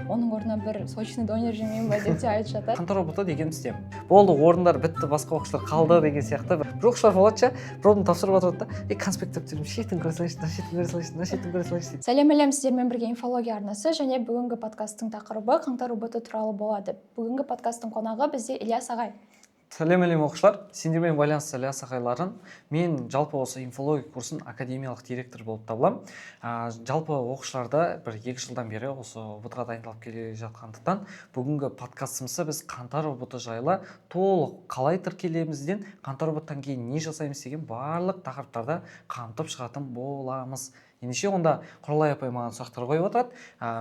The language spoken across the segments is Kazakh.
Оның орнына бір сочный донер жемеймін ба деп те айтып жатады. Қаңтар ҰБТ деген бізде болды, орындар бітті, басқа оқушылар қалды деген сияқты. Бір оқушылар болады ше, пробаны тапсырып отырады да: «Ей, конспект дәптерім шетін көре салайыншы, мына шетін көре салайыншы, мына шетін көре салайыншы», — дейді. Сәлем, әлем! Сіздермен бірге Инфология арнасы және бүгінгі подкасттың тақырыбы Қаңтар ҰБТ туралы болады. Бүгінгі подкасттың қонағы бізде Ильяс ағай. Сәлем, әлем оқушылар! Сендермен байланысты Ілияс ағайларың. Мен жалпы осы Инфология курсының академиялық директор болып табыламын. Жалпы оқушыларда 1-2 жылдан бері осы ҰБТ ға дайындалып келе жатқандықтан, бүгінгі подкастымызда біз Қаңтар ҰБТ жайлы толық, қалай тіркелемізден, Қаңтар ҰБТ кейін не жасаймыз деген барлық тақырыптарды қамтып шығатын боламыз. Ендеше онда Құралай апай маған сұрақтар қойып отырады,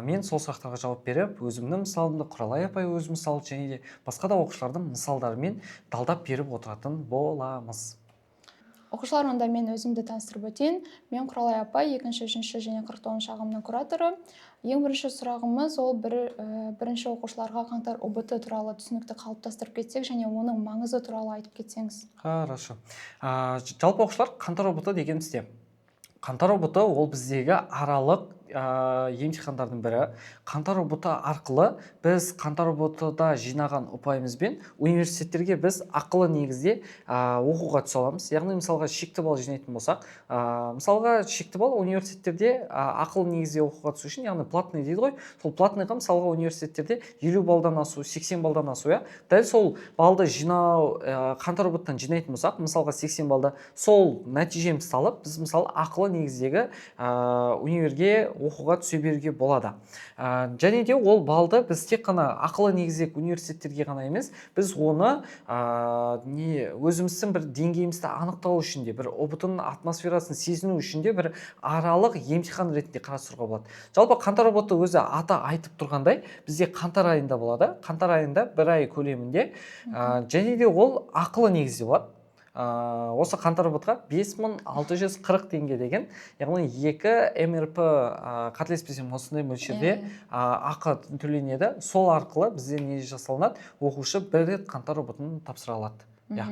мен сол сұрақтарға жауап беріп, өзімнің мысалымды, Құралай апай өз мысалы және де басқа да оқушылардың мысалдарымен талдап беріп отыратын боламыз. Оқушылар, онда мен өзімді таныстырып өтейін. Мен Құралай апай, екінші, үшінші және 49-шы ағымның кураторы. Ең бірінші сұрағымыз ол бірінші оқушыларға Қаңтар ҰБТ туралы түсінікті қалыптастырып кетсек және оның маңызы туралы айтып кетсеңіз. Хорошо. Жалпы оқушылар, Қаңтар ҰБТ деген бізде, Қаңтар ҰБТ ол біздегі аралық емтихандардың бірі. Қаңтар ҰБТ арқылы біз Қаңтар ҰБТ да жинаған ұпайымызбен университеттерге біз ақылы негізде оқуға түсе аламыз. Яғни, мысалға, шекті балл жинайтын болсақ, мысалға, шекті балл университеттерде ақылы негізде оқуға түсу үшін, яғни платный дейді ғой, сол платныйға, мысалға, университеттерде 50 баллдан асу, 80 баллдан асу, иә, дәл сол баллды жинау, Қаңтар ҰБТ жинайтын болсақ, мысалға, 80 баллды, сол нәтижемізді алып, біз, мысалы, ақылы негіздегі универге оқуға түсе беруге болады. Және де ол балды біз тек қана ақылы негіздегі университеттерге ғана емес, біз оны не өзіміздің бір деңгейімізді анықтау үшін де, бір ҰБТ ның атмосферасын сезіну үшін де бір аралық емтихан ретінде қарастыруға болады. Жалпы Қаңтар ҰБТ өзі аты айтып тұрғандай, бізде қаңтар айында болады, қаңтар айында бір ай көлемінде, және де ол ақылы негізде болады. Осы Қаңтар ҰБТ ға 5640 теңге деген, яғни 2 МРП, қателеспесем, осындай мөлшерде ақы төленеді. Сол арқылы бізде не жасалынады? Оқушы бір рет Қаңтар ҰБТ ны тапсыра алады, иә.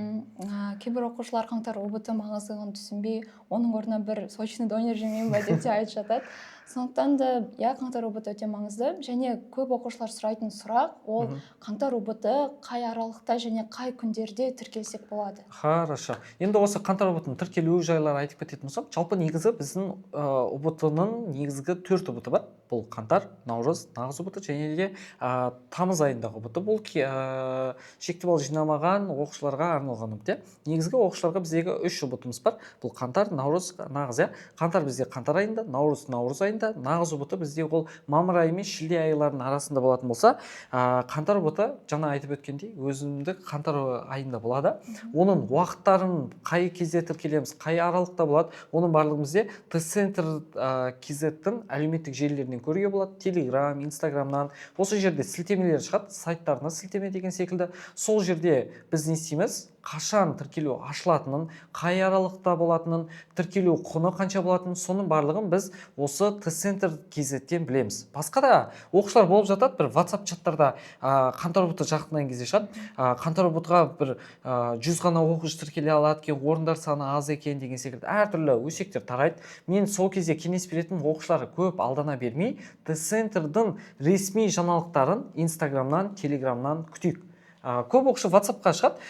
Кейбір оқушылар Қаңтар ҰБТ маңыздылығын түсінбей, оның орнына бір сочный донер жемеймін ба деп те айтып жатады. Сондықтан да, иә, Қаңтар ҰБТ өте маңызды. Және көп оқушылар сұрайтын сұрақ ол Қаңтар ҰБТ қай аралықта және қай күндерде тіркелсек болады? Хорошо. Енді осы Қаңтар ҰБТ ның тіркелуі жайлы айтып кететін болсақ, жалпы негізі біздің ҰБТ ның негізгі төрт ҰБТ бар: бұл Қаңтар, Наурыз, нағыз ҰБТ және де тамыз айындағы ҰБТ. Бұл шекті балл жинамаған оқушыларға арналған ҰБТ, иә. Негізгі оқушыларға біздегі үш ҰБТ бар: бұл Қаңтар, Наурыз, нағыз, иә. Қаңтар бізде қаңтар айында, Наурыз наурыз айында, нағыз ҰБТ бізде ол мамыр айы мен шілде айларының арасында болатын болса, Қаңтар ҰБТ жаңа айтып өткендей, өзіндік қаңтар айында болады. Оның уақыттарын, қай кезде тіркелеміз, қай аралықта болады, оның барлығын бізде Тест Центр kz-тің әлеуметтік желілерінен көруге болады: Телеграм, Инстаграмнан. Осы жерде сілтемелер шығады, сайттарына сілтеме деген секілді. Сол жерде біз не істейміз? Қашан тіркелу ашылатынын, қай аралықта болатынын, тіркелу құны қанша болатынын, соның барлығын біз осы Тест Центр kz-тен білеміз. Басқа да оқушылар болып жатады, бір WhatsApp чаттарда Қаңтар ҰБТ жақындан кезде шығады, Қаңтар ҰБТ ға бір 100 ғана оқушы тіркеле алады екен, орындар саны аз екен деген секілді әртүрлі өсектер тарайды. Мен сол кезде кеңес беретінім: оқушылар көп алдана бермей, Тест Центрдің ресми жаңалықтарын Инстаграмнан, Телеграмнан күтейік. Көп оқушы WhatsAppқа шығады,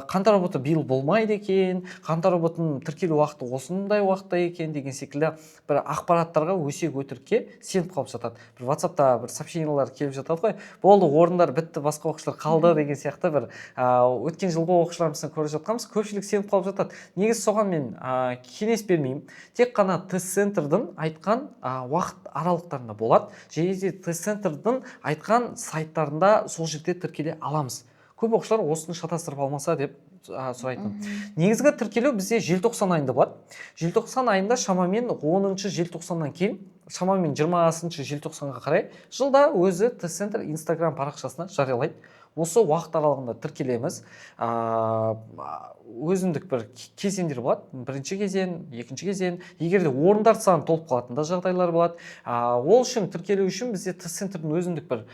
Қаңтар ҰБТ биыл болмайды екен, Қаңтар ҰБТ тіркелу уақыты осындай уақытта екен деген секілді бір ақпараттарға, өсек өтірікке сеніп қалып жатады. Бір WhatsAppта бір сообщениялар келіп жатады ғой: «Болды, орындар бітті, басқа оқушылар қалды» деген сияқты. Бір өткен жылғы оқушыларымыздан көріп жатқанбыз, көпшілік сеніп қалып жатады. Негізі соған мен кеңес бермеймін. Тек қана Тест Центрдің айтқан уақыт аралықтарында болады және де Тест Центрдің айтқан сайттарында, сол жерде тіркеле аламыз. Көп оқушылар осыны шатастырып алмаса деп сұрайтыным. Негізгі тіркелу бізде желтоқсан айында болады. Желтоқсан айында, шамамен 10 желтоқсаннан кейін, шамамен 20 желтоқсанға қарай жылда өзі Тест Центр Инстаграм парақшасына жариялайды. Осы уақыт аралығында тіркелеміз. Өзіндік бір кезеңдер болады: бірінші кезең, екінші кезең. Егер де орындар саны толып қалатын да жағдайлар болады. Ол үшін, тіркелу үшін бізде Тест Центрдің өзіндік бір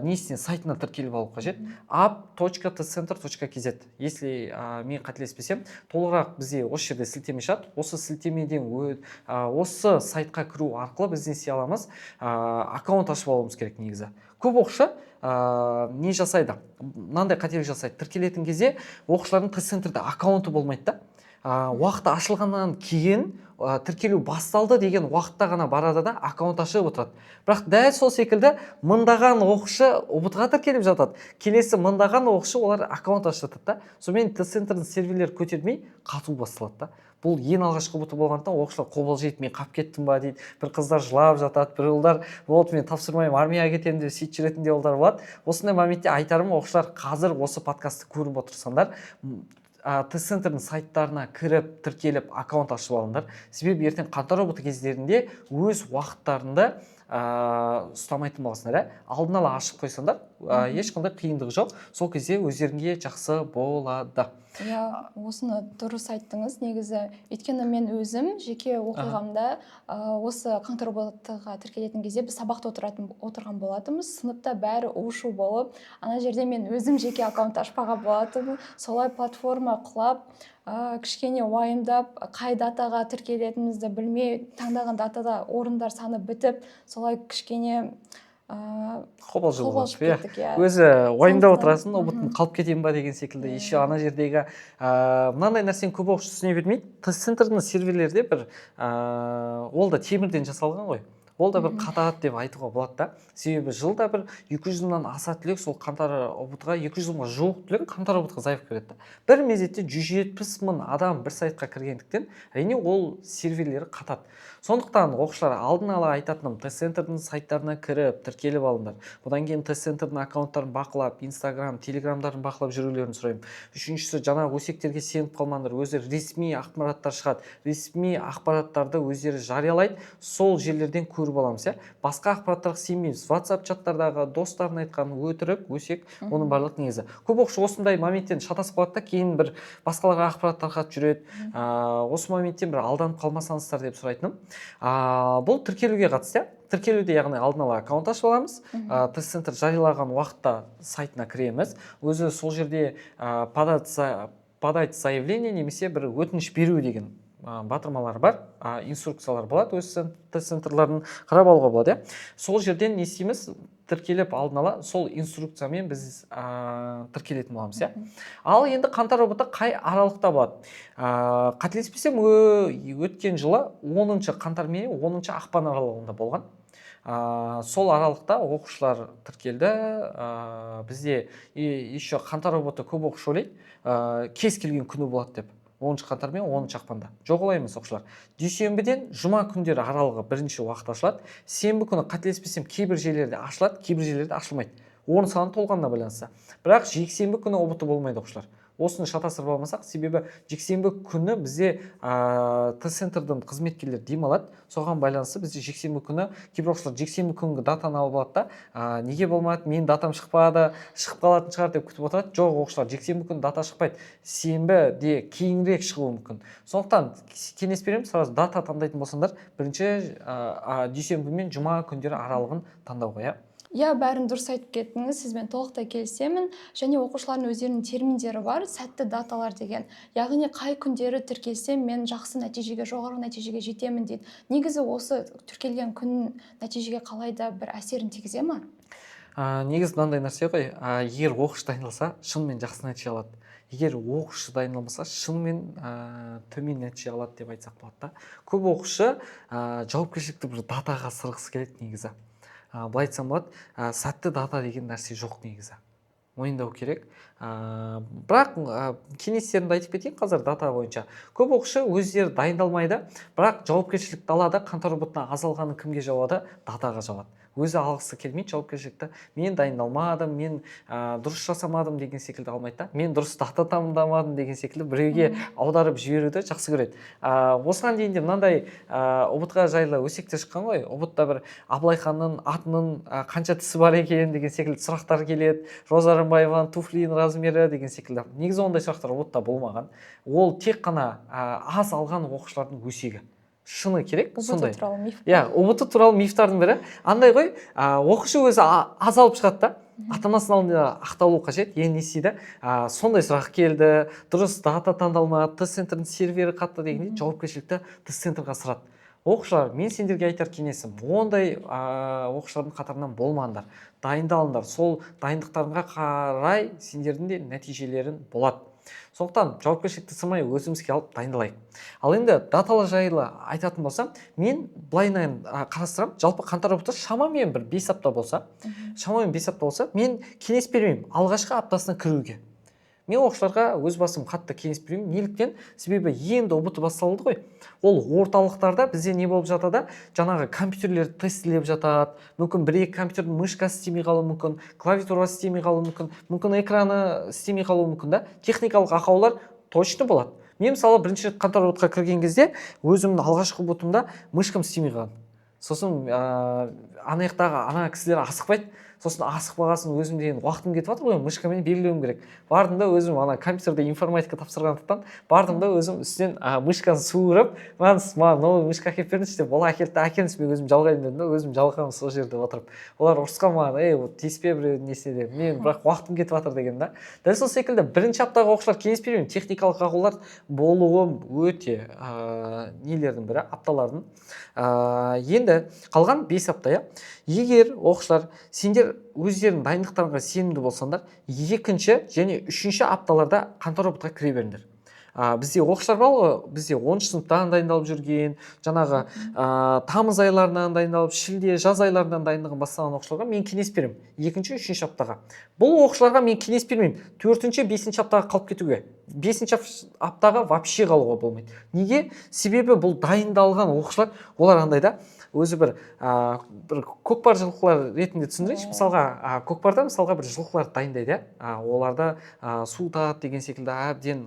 несіне, сайтына тіркеліп алу қажет: app.testcenter.kz, если мен қателеспесем. Толығырақ бізде осы жерде сілтеме шығады. Осы сілтемеден осы сайтқа кіру арқылы біз не істей аламыз? Аккаунт ашып алуымыз керек негізі. Көп оқушы не жасайды, мынандай қателік жасайды: тіркелетін кезде оқушылардың тест центрде аккаунты болмайды да, уақыты ашылғаннан кейін, тіркелу басталды деген уақытта ғана барады да, аккаунт ашып отырады. Бірақ дәл сол секілді мыңдаған оқушы ҰБТ ға тіркеліп жатады, келесі мыңдаған оқушы олар аккаунт ашып жатады да, сонымен тест центрдің серверлері көтермей, қату басталады да. Бұл ең алғашқы ҰБТ болғандықтан, оқушылар қобалжиды: «Мен қалып кеттім ба?» – дейді. Бір қыздар жылап жатады, бір ұлдар «Болды, мен тапсырмаймын, армияға кетемін» деп сөйтіп жүретін де ұлдар болады. Осындай моментте айтарым: оқушылар, қазір осы подкастты көріп отырсаңдар, тест центрдің сайттарына кіріп, тіркеліп, аккаунт ашып алыңдар. Себебі ертең қаңтар ҰБТ кездерінде өз уақыттарында ұстамайтын боласыңдар, иә. Алдын ала ашып қойсаңдар, ешқандай қиындығы жоқ, сол кезде өздеріңе жақсы болады. Иә, осыны дұрыс айттыңыз негізі, өйткені мен өзім жеке оқиғамда осы қаңтар ҰБТ ға тіркелетін кезде біз сабақта отырған болатынбыз. Сыныпта бәрі у шу болып, ана жерде мен өзім жеке аккаунт ашпаған болатынмын. Солай платформа құлап, кішкене уайымдап, қай датаға тіркелетінімізді білмей, таңдаған датада орындар саны бітіп, солай кішкене қобалжу қобалжып болады, иә. кеттік, иә. Өзі уайымдап отырасың, ҰБТ қалып кетемін ба деген секілді. Еще ана жердегі мынандай нәрсені көп оқушы түсіне бермейді: тест центрдің серверлерде бір ол да темірден жасалған ғой, ол да бір қатады деп айтуға болады да. Себебі жылда бір 200 мыңнан аса түлек сол қаңтар ҰБТ ға, 200 мыңға жуық түлек қаңтар ҰБТ ға заявка береді да. Бір мезетте 170 мың адам бір сайтқа кіргендіктен, әрине, ол серверлері қатады. Сондықтан, оқушылар, алдын ала айтатыным: тест центрдің сайттарына кіріп, тіркеліп алыңдар. Одан кейін тест центрдің аккаунттарын бақылап, Инстаграм, Телеграмдарын бақылап жүрулерін сұраймын. Үшіншісі, жаңағы өсектерге сеніп қалмаңдар. Өзі ресми ақпараттар шығады, ресми ақпараттарды өздері жариялайды, сол жерлерден көріп аламыз, иә. Басқа ақпараттарға сенбейміз. WhatsApp чаттардағы достардың айтқан өтірік өсек, оның барлығы негізі. Көп оқушы осындай моменттен шатасып қалады да, кейін бір басқаларға ақпарат тарқатып жүреді. Осы моменттен бір алданып қалмасаңыздар деп сұрайтыным. Бұл тіркелуге қатысты, иә. Тіркелуде, яғни алдын ала аккаунт ашып аламыз, тест центр жариялаған уақытта сайтына кіреміз, өзі сол жерде подать заявление немесе бір өтініш беру деген батырмалар бар, инструкциялар болады, өз тест центрларын қарап алуға болады, иә. Сол жерден не істейміз? Тіркеліп, алдын ала сол инструкциямен біз тіркелетін боламыз, иә. Ал енді қаңтар ҰБТ қай аралықта болады? Қателеспесем, өткен жылы 10 қаңтар мен 10 ақпан аралығында болған. Сол аралықта оқушылар тіркелді. Бізде и еще қаңтар ҰБТ, көп оқушы ойлайды, кез келген күні болады деп, 10 қаңтар мен 10 ақпанда. Жоқ, олай емес, оқушылар. Дүйсенбіден жұма күндері аралығы бірінші уақыт ашылады. Сенбі күні, қателеспесем, кейбір жерлерде ашылады, кейбір жерлерде ашылмайды, орын саны толғанына байланысты. Бірақ жексенбі күні ҰБТ болмайды, оқушылар, осыны шатастырып алмасақ. Себебі жексенбі күні бізде тест центрдің қызметкерлері демалады. Соған байланысты бізде жексенбі күні кейбір оқушылар жексенбі күнгі датаны алып алады да, «Неге болмады, менің датам шықпады, шығып қалатын шығар» деп күтіп отырады. Жоқ, оқушылар, жексенбі күні дата шықпайды, сенбіде кейінірек шығуы мүмкін. Сондықтан кеңес беремін: сразу дата таңдайтын болсаңдар, бірінші дүйсенбі мен жұма күндері аралығын таңдауға, иә. Иә, бәрін дұрыс айтып кеттіңіз, сізбен толықтай келісемін. Және оқушылардың өздерінің терминдері бар, сәтті даталар деген, яғни қай күндері тіркелсем, мен жақсы нәтижеге, жоғары нәтижеге жетемін дейді. Негізі осы тіркелген күн нәтижеге қалай да бір әсерін тигізе ма? Негізі мынандай нәрсе ғой: егер оқушы дайындалса, шынымен жақсы нәтиже алады. Егер оқушы дайындалмаса, шынымен төмен нәтиже алады деп айтсақ болады да. Көп оқушы жауапкершілікті бір датаға сырғысы келеді. Негізі, былай айтсам болады, сәтті дата деген нәрсе жоқ, негізі мойындау керек. Бірақ кеңестерімді айтып кетейін қазір дата бойынша. Көп оқушы өздері дайындалмайды, бірақ жауапкершілікті алады. Қаңтар ҰБТ аз алғанын кімге жабады? Датаға жабады. Өзі алғысы келмейді жауапкершілікті. «Мен дайындалмадым, мен дұрыс жасамадым» деген секілді алмайды да, «Мен дұрыс дата таңдамадым» деген секілді біреуге аударып жіберуді жақсы көреді. Осыған дейін де мынандай ҰБТ ға жайлы өсектер шыққан ғой: ҰБТ та бір Абылай ханның атының қанша тісі бар екен деген секілді сұрақтар келеді, Роза Рымбаеваның туфлиінің размері деген секілді. Негізі ондай сұрақтар ҰБТ та болмаған. Ол тек қана аз алған оқушылардың өсегі, шыны керек. ҰБТ Сондай туралы миф. Иә, ҰБТ туралы мифтардың бірі андай ғой: оқушы өзі аз алып шығады да, ата анасының алдында ақталу қажет. Енді не істейді? Сондай сұрақ келді, дұрыс дата таңдалмады, тест центрдің сервері қатты дегендей, жауапкершілікті тест центрға ысырады. Оқушылар, мен сендерге айтар кеңесім: ондай оқушылардың қатарынан болмаңдар, дайындалыңдар. Сол дайындықтарыңа қарай сендердің де нәтижелерің болады. Сондықтан жауапкершілікті сырмай өзімізге алып дайындалайық. Ал енді даталы жайлы айтатын болсам, мен былайынан қарастырамын. Жалпы қаңтар ұбт шамамен бір 5 апта болса, шамамен 5 апта болса, мен кеңес бермеймін алғашқы аптасына кіруге. Мен оқушыларға өз басым қатты кеңес бермеймін. Неліктен? Себебі енді ҰБТ басталды ғой. Ол орталықтарда бізде не болып жатады? Жаңағы компьютерлер тестілеп жатады. Мүмкін, бір екі компьютердің мышкасы істемей қалуы мүмкін, клавиатурасы істемей қалуы мүмкін, мүмкін, экраны істемей қалуы мүмкін да. Техникалық ақаулар точно болады. Мен, мысалы, бірінші рет қаңтар ҰБТ-ға кірген кезде өзімнің алғашқы ҰБТ-мда мышкам істемей қалған. Сосын ана жақтағы ана кісілер асықпайды. Сосын асықпаған соң, өзім деген уақытым кетіп жатыр ғой, мышкамен белгілеуім керек. Бардым да өзім, ана компьютерде информатика тапсырғандықтан, бардым да өзім үстінен мышканы суырып, маған новый мышка әкеліп беріңізші деп. Ол әкелді да, әкеліңіз, мен өзім жалғаймын дедім да, өзім жалғағанмын сол жерде отырып. Олар ұрысқан маған: «Ей, вот тиіспе біреудің несіне», — деп. Мен бірақ уақытым кетіп жатыр деген да. Дәл сол секілді бірінші аптаға оқушылар кеңес бермеймін. Техникалық ақаулар болуы өте нелердің бірі апталардың. Енді қалған 5 апта, иә, егер оқушылар сендер өздерің дайындықтарыңа сенімді болсаңдар, екінші және үшінші апталарда қаңтар ҰБТ-ға кіре беріңдер. Бізде оқушылар бар ғой, бізде 10-сыныптан дайындалып жүрген, жаңағы тамыз айларынан дайындалып, шілде, жаз айларынан дайындығын бастаған оқушыларға мен кеңес беремін екінші, үшінші аптаға. Бұл оқушыларға мен кеңес бермеймін төртінші, бесінші аптаға қалып кетуге. Бесінші аптаға вообще қалуға болмайды. Неге? Себебі бұл дайындалған оқушылар, олар андай да, өзі бір көкпар жылқылар ретінде түсіндірейінші. Мысалға, көкпарда, мысалға, бір жылқыларды дайындайды, иә, оларды суытады деген секілді, әбден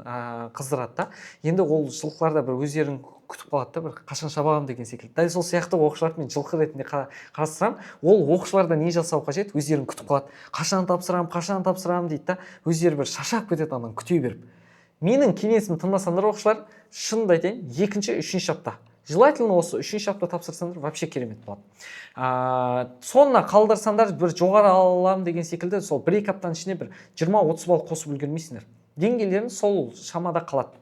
қыздырады да. Енді ол жылқылар да бір өздерін күтіп қалады да, бір қашан шабамын деген секілді. Дәл сол сияқты оқушыларды мен жылқы ретінде қарастырамын. Ол оқушылар да не жасау қажет? Өздерін күтіп қалады: қашан тапсырамын, қашан тапсырамын дейді да, өздері бір шаршап кетеді ананы күте беріп. Менің кеңесімді тыңдасаңдар, оқушылар, шынымды айтайын, екінші, үшінші апта, желательно осы үшінші апта тапсырсаңдар, вообще керемет болады. Соңына қалдырсаңдар, бір жоғары аламын деген секілді, сол бір екі аптаның ішінде бір 20-30 балл қосып үлгермейсіңдер, деңгейлерің сол шамада қалады.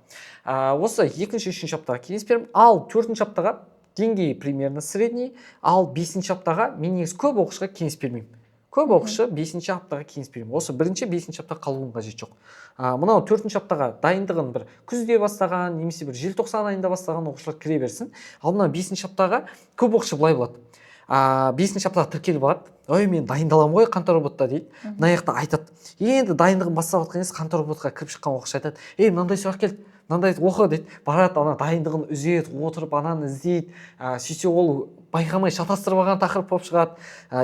Осы екінші, үшінші аптаға кеңес беремін. Ал төртінші аптаға деңгейі примерно средний. Ал бесінші аптаға мен негізі көп оқушыға кеңес бермеймін. Көп оқушы бесінші аптаға кеңес беремін. Осы бірінші, бесінші апта қалуының қажеті жоқ. Мынау төртінші аптаға дайындығын бір күзде бастаған немесе бір желтоқсан айында бастаған оқушылар кіре берсін. Ал мына бесінші аптаға көп оқушы былай болады: бесінші аптаға тіркеліп алады. «Ой, мен дайындаламын ғой қаңтар ҰБТ-да», — дейді. Мына жақта айтады, енді дайындығын бастап жатқан кезде қаңтар ҰБТ-ға кіріп шыққан оқушы айтады: «Ей, мынандай сұрақ келді, мынандай оқы», — дейді. Барады, ана дайындығын үзеді, отырып ананы іздейді. Сөйтсе, ол байқамай шатастырып алған тақырып болып шығады.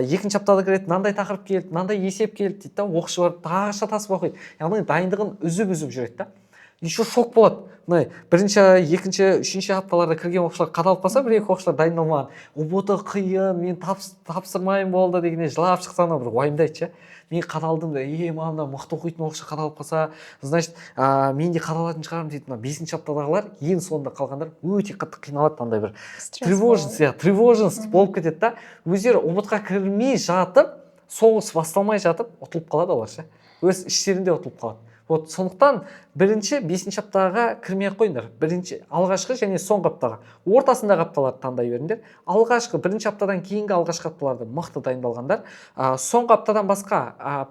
Екінші аптада кіреді: «Мынандай тақырып келді, мынандай есеп келді», — дейді да, оқушы барып тағы шатасып оқиды. Яғни дайындығын үзіп үзіп жүреді да, еще шок болады. Мына бірінші, екінші, үшінші апталарда кірген оқушылар қадалып қалса, бір екі оқушылар дайындалмаған, «ҰБТ қиын, мен тапсырмайын болды» дегенде жылап шықса, анау бір уайымдайды ше: «Мен қадалдым да, е, мына мықты оқитын оқушы қадалып қалса, значит, мен де қадалатын шығармын», — дейді. Мына бесінші аптадағылар, ең соңында қалғандар өте қатты қиналады, андай бір стресс тревожность, болады. Иә, тревожность болып кетеді да. Өздері ҰБТ-ға кірмей жатып, соғыс басталмай жатып ұтылып қалады олар ше, өз іштерінде ұтылып қалады. Вот сондықтан бірінші, бесінші аптаға кірмей ақ қойыңдар. Бірінші, алғашқы және соңғы аптаға, ортасындағы апталарды таңдай беріңдер. Алғашқы бірінші аптадан кейінгі алғашқы апталарды мықты дайындалғандар. Соңғы аптадан басқа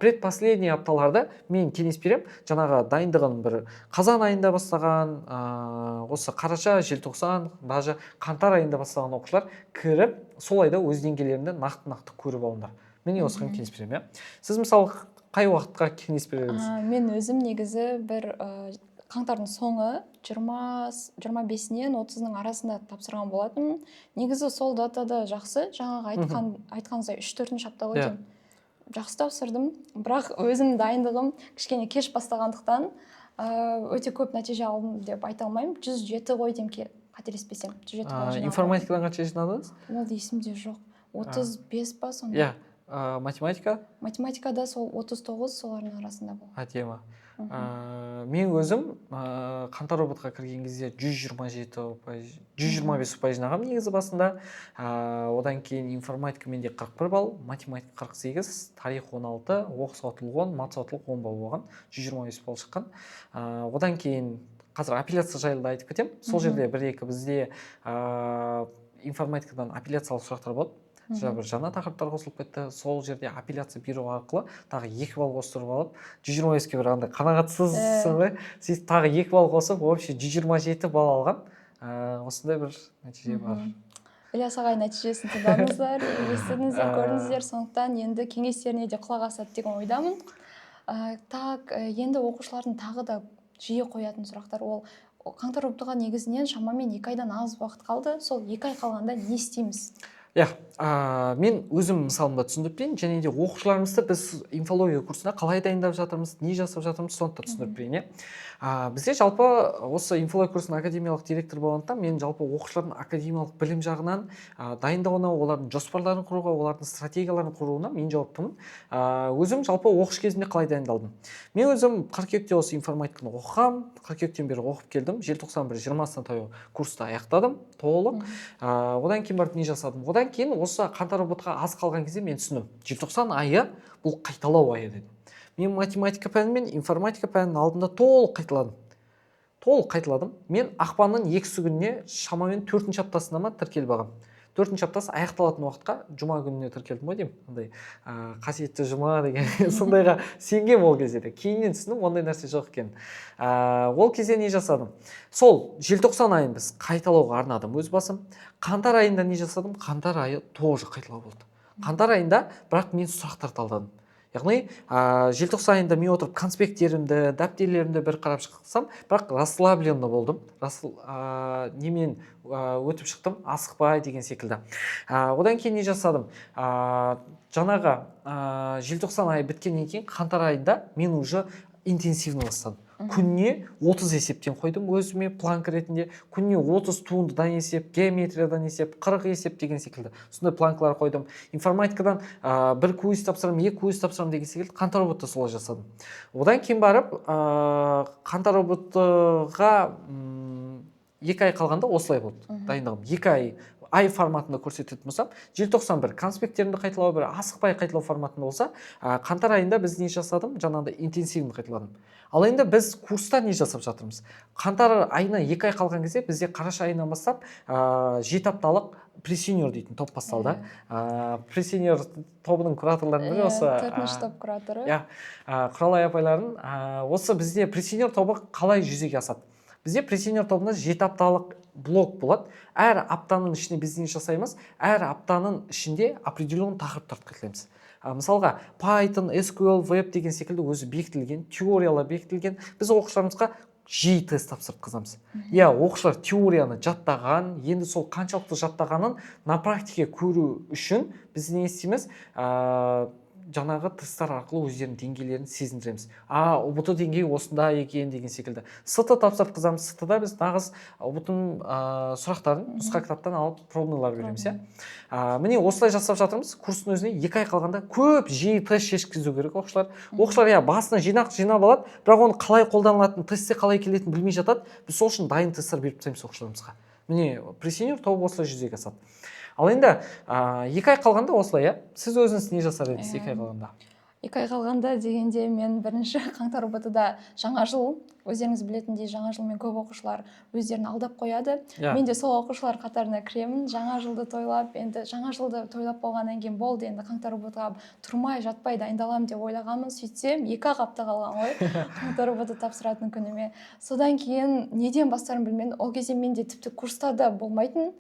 предпоследний апталарды мен кеңес беремін жаңағы дайындығын бір қазан айында бастаған, осы қараша, желтоқсан, даже қаңтар айында бастаған оқушылар кіріп, сол айда өз деңгейлерінде нақты нақты көріп алыңдар. Мен осыған кеңес беремін, иә. Сіз, мысалы, қай уақытқа кеңес берер едіңіз? Мен өзім негізі бір қаңтардың соңы, 25-інен 30-ының арасында тапсырған болатынмын. Негізі сол датада жақсы, жаңағы айтқаныңыздай, үш, төртінші апта ғой деймін, жақсы тапсырдым. Бірақ өзім дайындығым кішкене кеш бастағандықтан, өте көп нәтиже алдым деп айта алмаймын. 107 ғой деймін, қателеспесем, 107 балл жинаған. Информатикадан қанша жинадыңыз? Ол есімде жоқ, 35 па сондай. Иә, математика? Математикада сол 39, солардың арасында болған. Әдемі. Мен өзім қаңтар ҰБТ-ға кірген кезде 127 ұпай, 125 ұпай жинағанмын негізі басында. Одан кейін информатика менде 41 балл, математика 48, тарих 16, оқу сауаттылық 10, мат сауаттылық 10 балл болған, 125 балл шыққан. Одан кейін қазір апелляция жайлы да айтып кетемін. Сол жерде бір екі бізде Информатикадан апелляциялық сұрақтар болады. Жаңа бір жаңа тақырыптар қосылып кетті. Сол жерде апелляция беру арқылы тағы 2 балл қостырып алып, 125-ке бір андай қанағатсызсың ғой. Сөйтіп тағы 2 балл қосып, общий 127 балл алған. Осындай бір нәтиже бар. Ілияс ағай, нәтижесін тыңдадыңыздар, естідіңіздер, көрдіңіздер. Сондықтан енді кеңестеріне де құлақ асады деген ойдамын. Так, енді оқушылардың тағы да жиі қоятын сұрақтар: ол қаңтар ҰБТ ға негізінен шамамен 2 айдан аз уақыт қалды. Сол 2 ай қалғанда не істейміз? Иә, мен өзім мысалымда түсіндіріп берейін және де оқушыларымызды біз инфология курсына қалай дайындап жатырмыз, не жасап жатырмыз, соны да түсіндіріп берейін, иә. Бізде жалпы осы инфология курсының академиялық директоры болғандықтан, мен жалпы оқушылардың академиялық білім жағынан дайындауына, олардың жоспарларын құруға, олардың стратегияларын құруына мен жауаптымын. Өзім жалпы оқушы кезімде қалай дайындалдым? Мен өзім қыркүйекте осы информатиканы оқығанмын. Қыркүйектен бері оқып келдім. Желтоқсан бір 20-сына таяу курсты аяқтадым толық. Одан кейін барып не жасадым? Одан кейін осы қаңтар ҰБТ ға аз қалған кезде мен түсіндім: желтоқсан айы бұл қайталау айы дедім. Мен математика пәні мен информатика пәнінің алдында толық қайталадым, толық қайталадым. Мен ақпанның 2-сі күніне, шамамен төртінші аптасына ма, тіркеліп алғанмын. Төртінші аптасы аяқталатын уақытқа, жұма күніне тіркелдім ғой деймін. Андай қасиетті жұма деген сондайға сенгенмін ол кезде де. Кейіннен түсіндім, ондай нәрсе жоқ екенін. Ол кезде не жасадым? Сол желтоқсан айын біз қайталауға арнадым өз басым. Қаңтар айында не жасадым? Қаңтар айы тоже қайталау болды қаңтар айында, бірақ мен сұрақтар талдадым. Яғни желтоқсан айында мен отырып конспекттерімді, дәптерлерімді бір қарап шықсам, бірақ расслабленно болдым. Немен өтіп шықтым, асықпай деген секілді. Одан кейін не жасадым? Жаңағы желтоқсан айы біткеннен кейін қаңтар айында мен уже интенсивно бастадым. Күніне 30 есептен қойдым өзіме планка ретінде. Күніне 30 туындыдан есеп, геометриядан есеп, 40 есеп деген секілді сондай планкалар қойдым. Информатикадан бір квиз тапсырамын, екі квиз тапсырамын деген секілді. Қаңтар ҰБТ солай жасадым. Одан кейін барып қаңтар ҰБТ ға 2 ай қалғанда осылай болды дайындығым. 2 ай ай форматында көрсететін болсам, желтоқсан бір конспекттерімді қайталау, бір асықпай қайталау форматында болса, қаңтар айында біз не жасадым? Жаңағыдай интенсивно қайталадым. Ал енді біз курста не жасап жатырмыз? Қаңтар айына 2 ай қалған кезде бізде қараша айынан бастап 7 апталық пресеньор дейтін топ басталды. Пресеньор тобының кураторларының бірі осы Төртінші топ кураторы. Иә, Құралай апайлардың. Осы бізде пресеньор тобы қалай жүзеге асады? Бізде пресеньор тобында 7 апталық блок болады. Әр аптаның ішінде біз не жасаймыз? Әр аптаның ішінде определенный тақырыптарды қайталаймыз. Мысалға, Python, SQL, веб деген секілді өзі бекітілген теориялар бекітілген. Біз оқушыларымызға жиі тест тапсыртқызамыз. Иә, оқушылар теорияны жаттаған, енді сол қаншалықты жаттағанын на практике көру үшін біз не істейміз? Жаңағы тесттер арқылы өздерінің деңгейлерін сезіндіреміз: а ҰБТ деңгейі осындай екен деген секілді. СТ тапсыртқызамыз. СТ да біз нағыз ҰБТ ның сұрақтарын нұсқа кітаптан алып, пробныйлар береміз, иә. Міне, осылай жасап жатырмыз. Курстың өзіне 2 ай қалғанда көп жиі тест шешкізу керек оқушылар. Оқушылар, иә, басына жинақ жинап алады, бірақ оны қалай қолданылатынын, тестте қалай келетінін білмей жатады. Біз сол үшін дайын тесттер беріп тастаймыз оқушыларымызға. Міне, пресеньор тобы осылай жүзеге асады. Ал енді 2 ай қалғанда осылай, иә. Сіз өзіңіз не жасар едіңіз 2 ай қалғанда? 2 ай қалғанда дегенде, мен бірінші қаңтар ҰБТ да жаңа жыл, өздеріңіз білетіндей, жаңа жылмен көп оқушылар өздерін алдап қояды. Мен де сол оқушылар қатарына кіремін. Жаңа жылды тойлап, енді жаңа жылды тойлап болғаннан кейін болды, енді қаңтар ҰБТ ға тұрмай жатпай дайындаламын деп ойлағанмын. Сөйтсем, 2-ақ апта қалған ғой қаңтар ҰБТ тапсыратын күніме. Содан кейін неден бастарымды білмедім. Ол кезде менде тіпті курста да болмайтын.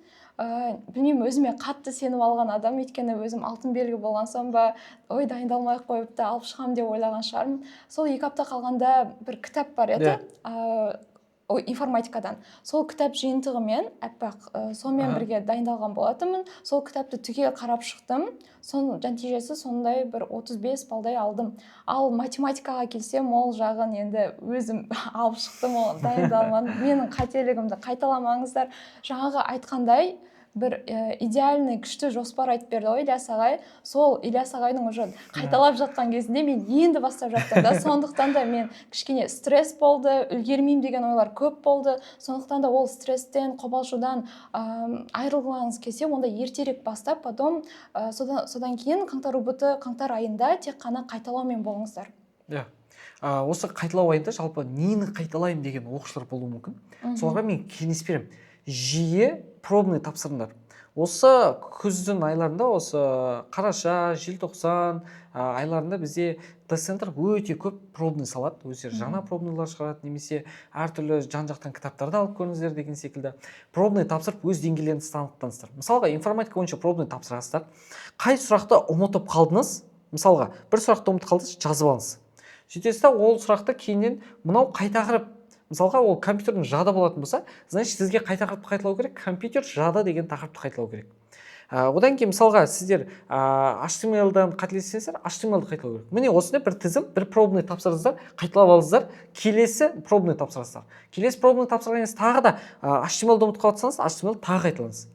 Білмеймін, өзіме қатты сеніп алған адам, өйткені өзім алтын белгі болған соң ба, ой, дайындалмай ақ қойып та алып шығамын деп ойлаған шығармын. Сол 2 апта қалғанда бір кітап бар еді, ой, информатикадан, сол кітап жиынтығымен аппақ, сонымен бірге дайындалған болатынмын. Сол кітапты түгел қарап шықтым. Соның нәтижесі сондай, бір 35 балдай алдым. Ал математикаға келсем, ол жағын енді өзім алып шықтым, ол дайындалмадым. Менің қателігімді қайталамаңыздар. Жаңағы айтқандай, бір идеальный, күшті жоспар айтып берді ғой Ильяс ағай. Сол Ильяс ағайдың уже қайталап жатқан кезінде мен енді бастап жаттым да. Сондықтан да мен кішкене стресс болды, үлгермеймін деген ойлар көп болды. Сондықтан да ол стресстен, қобалжудан айырылғыларыңыз келсе, онда ертерек бастап, потом содан кейін қаңтар ҰБТ, қаңтар айында тек қана қайталаумен болыңыздар. Иә, осы қайталау айында жалпы нені қайталаймын деген оқушылар болуы мүмкін. Соларға мен кеңес беремін: жиі пробный тапсырыңдар. Осы күздің айларында, осы қараша, желтоқсан айларында бізде тест центр өте көп пробный салады өздері. Жаңа пробныйлар шығарады немесе әртүрлі жан жақтан кітаптарды алып көріңіздер деген секілді. Пробный тапсырып, өз деңгейлеріңізді анықтаңыздар. Мысалға, информатика бойынша пробный тапсырасыздар. Қай сұрақты ұмытып қалдыңыз? Мысалға, бір сұрақты ұмытып қалдыңыз, жазып алыңыз. Сөйтесіз да, ол сұрақты кейіннен мынау қай тақырып? Мысалға, ол компьютердің жады болатын болса, значит, сізге қай тақырыпты қайталау керек? Компьютер жады деген тақырыпты қайталау керек. Одан кейін, мысалға, сіздер HTML-дан қателессеңіздер, HTML-ді қайталау керек. Міне, осындай бір тізім. Бір пробный тапсырдыңыздар, қайталап алыңыздар. Келесі пробный тапсырасыздар. Келесі пробный тапсырған кезде тағы да HTML-ді ұмытып қалып, HTML тағы қайталаңыз.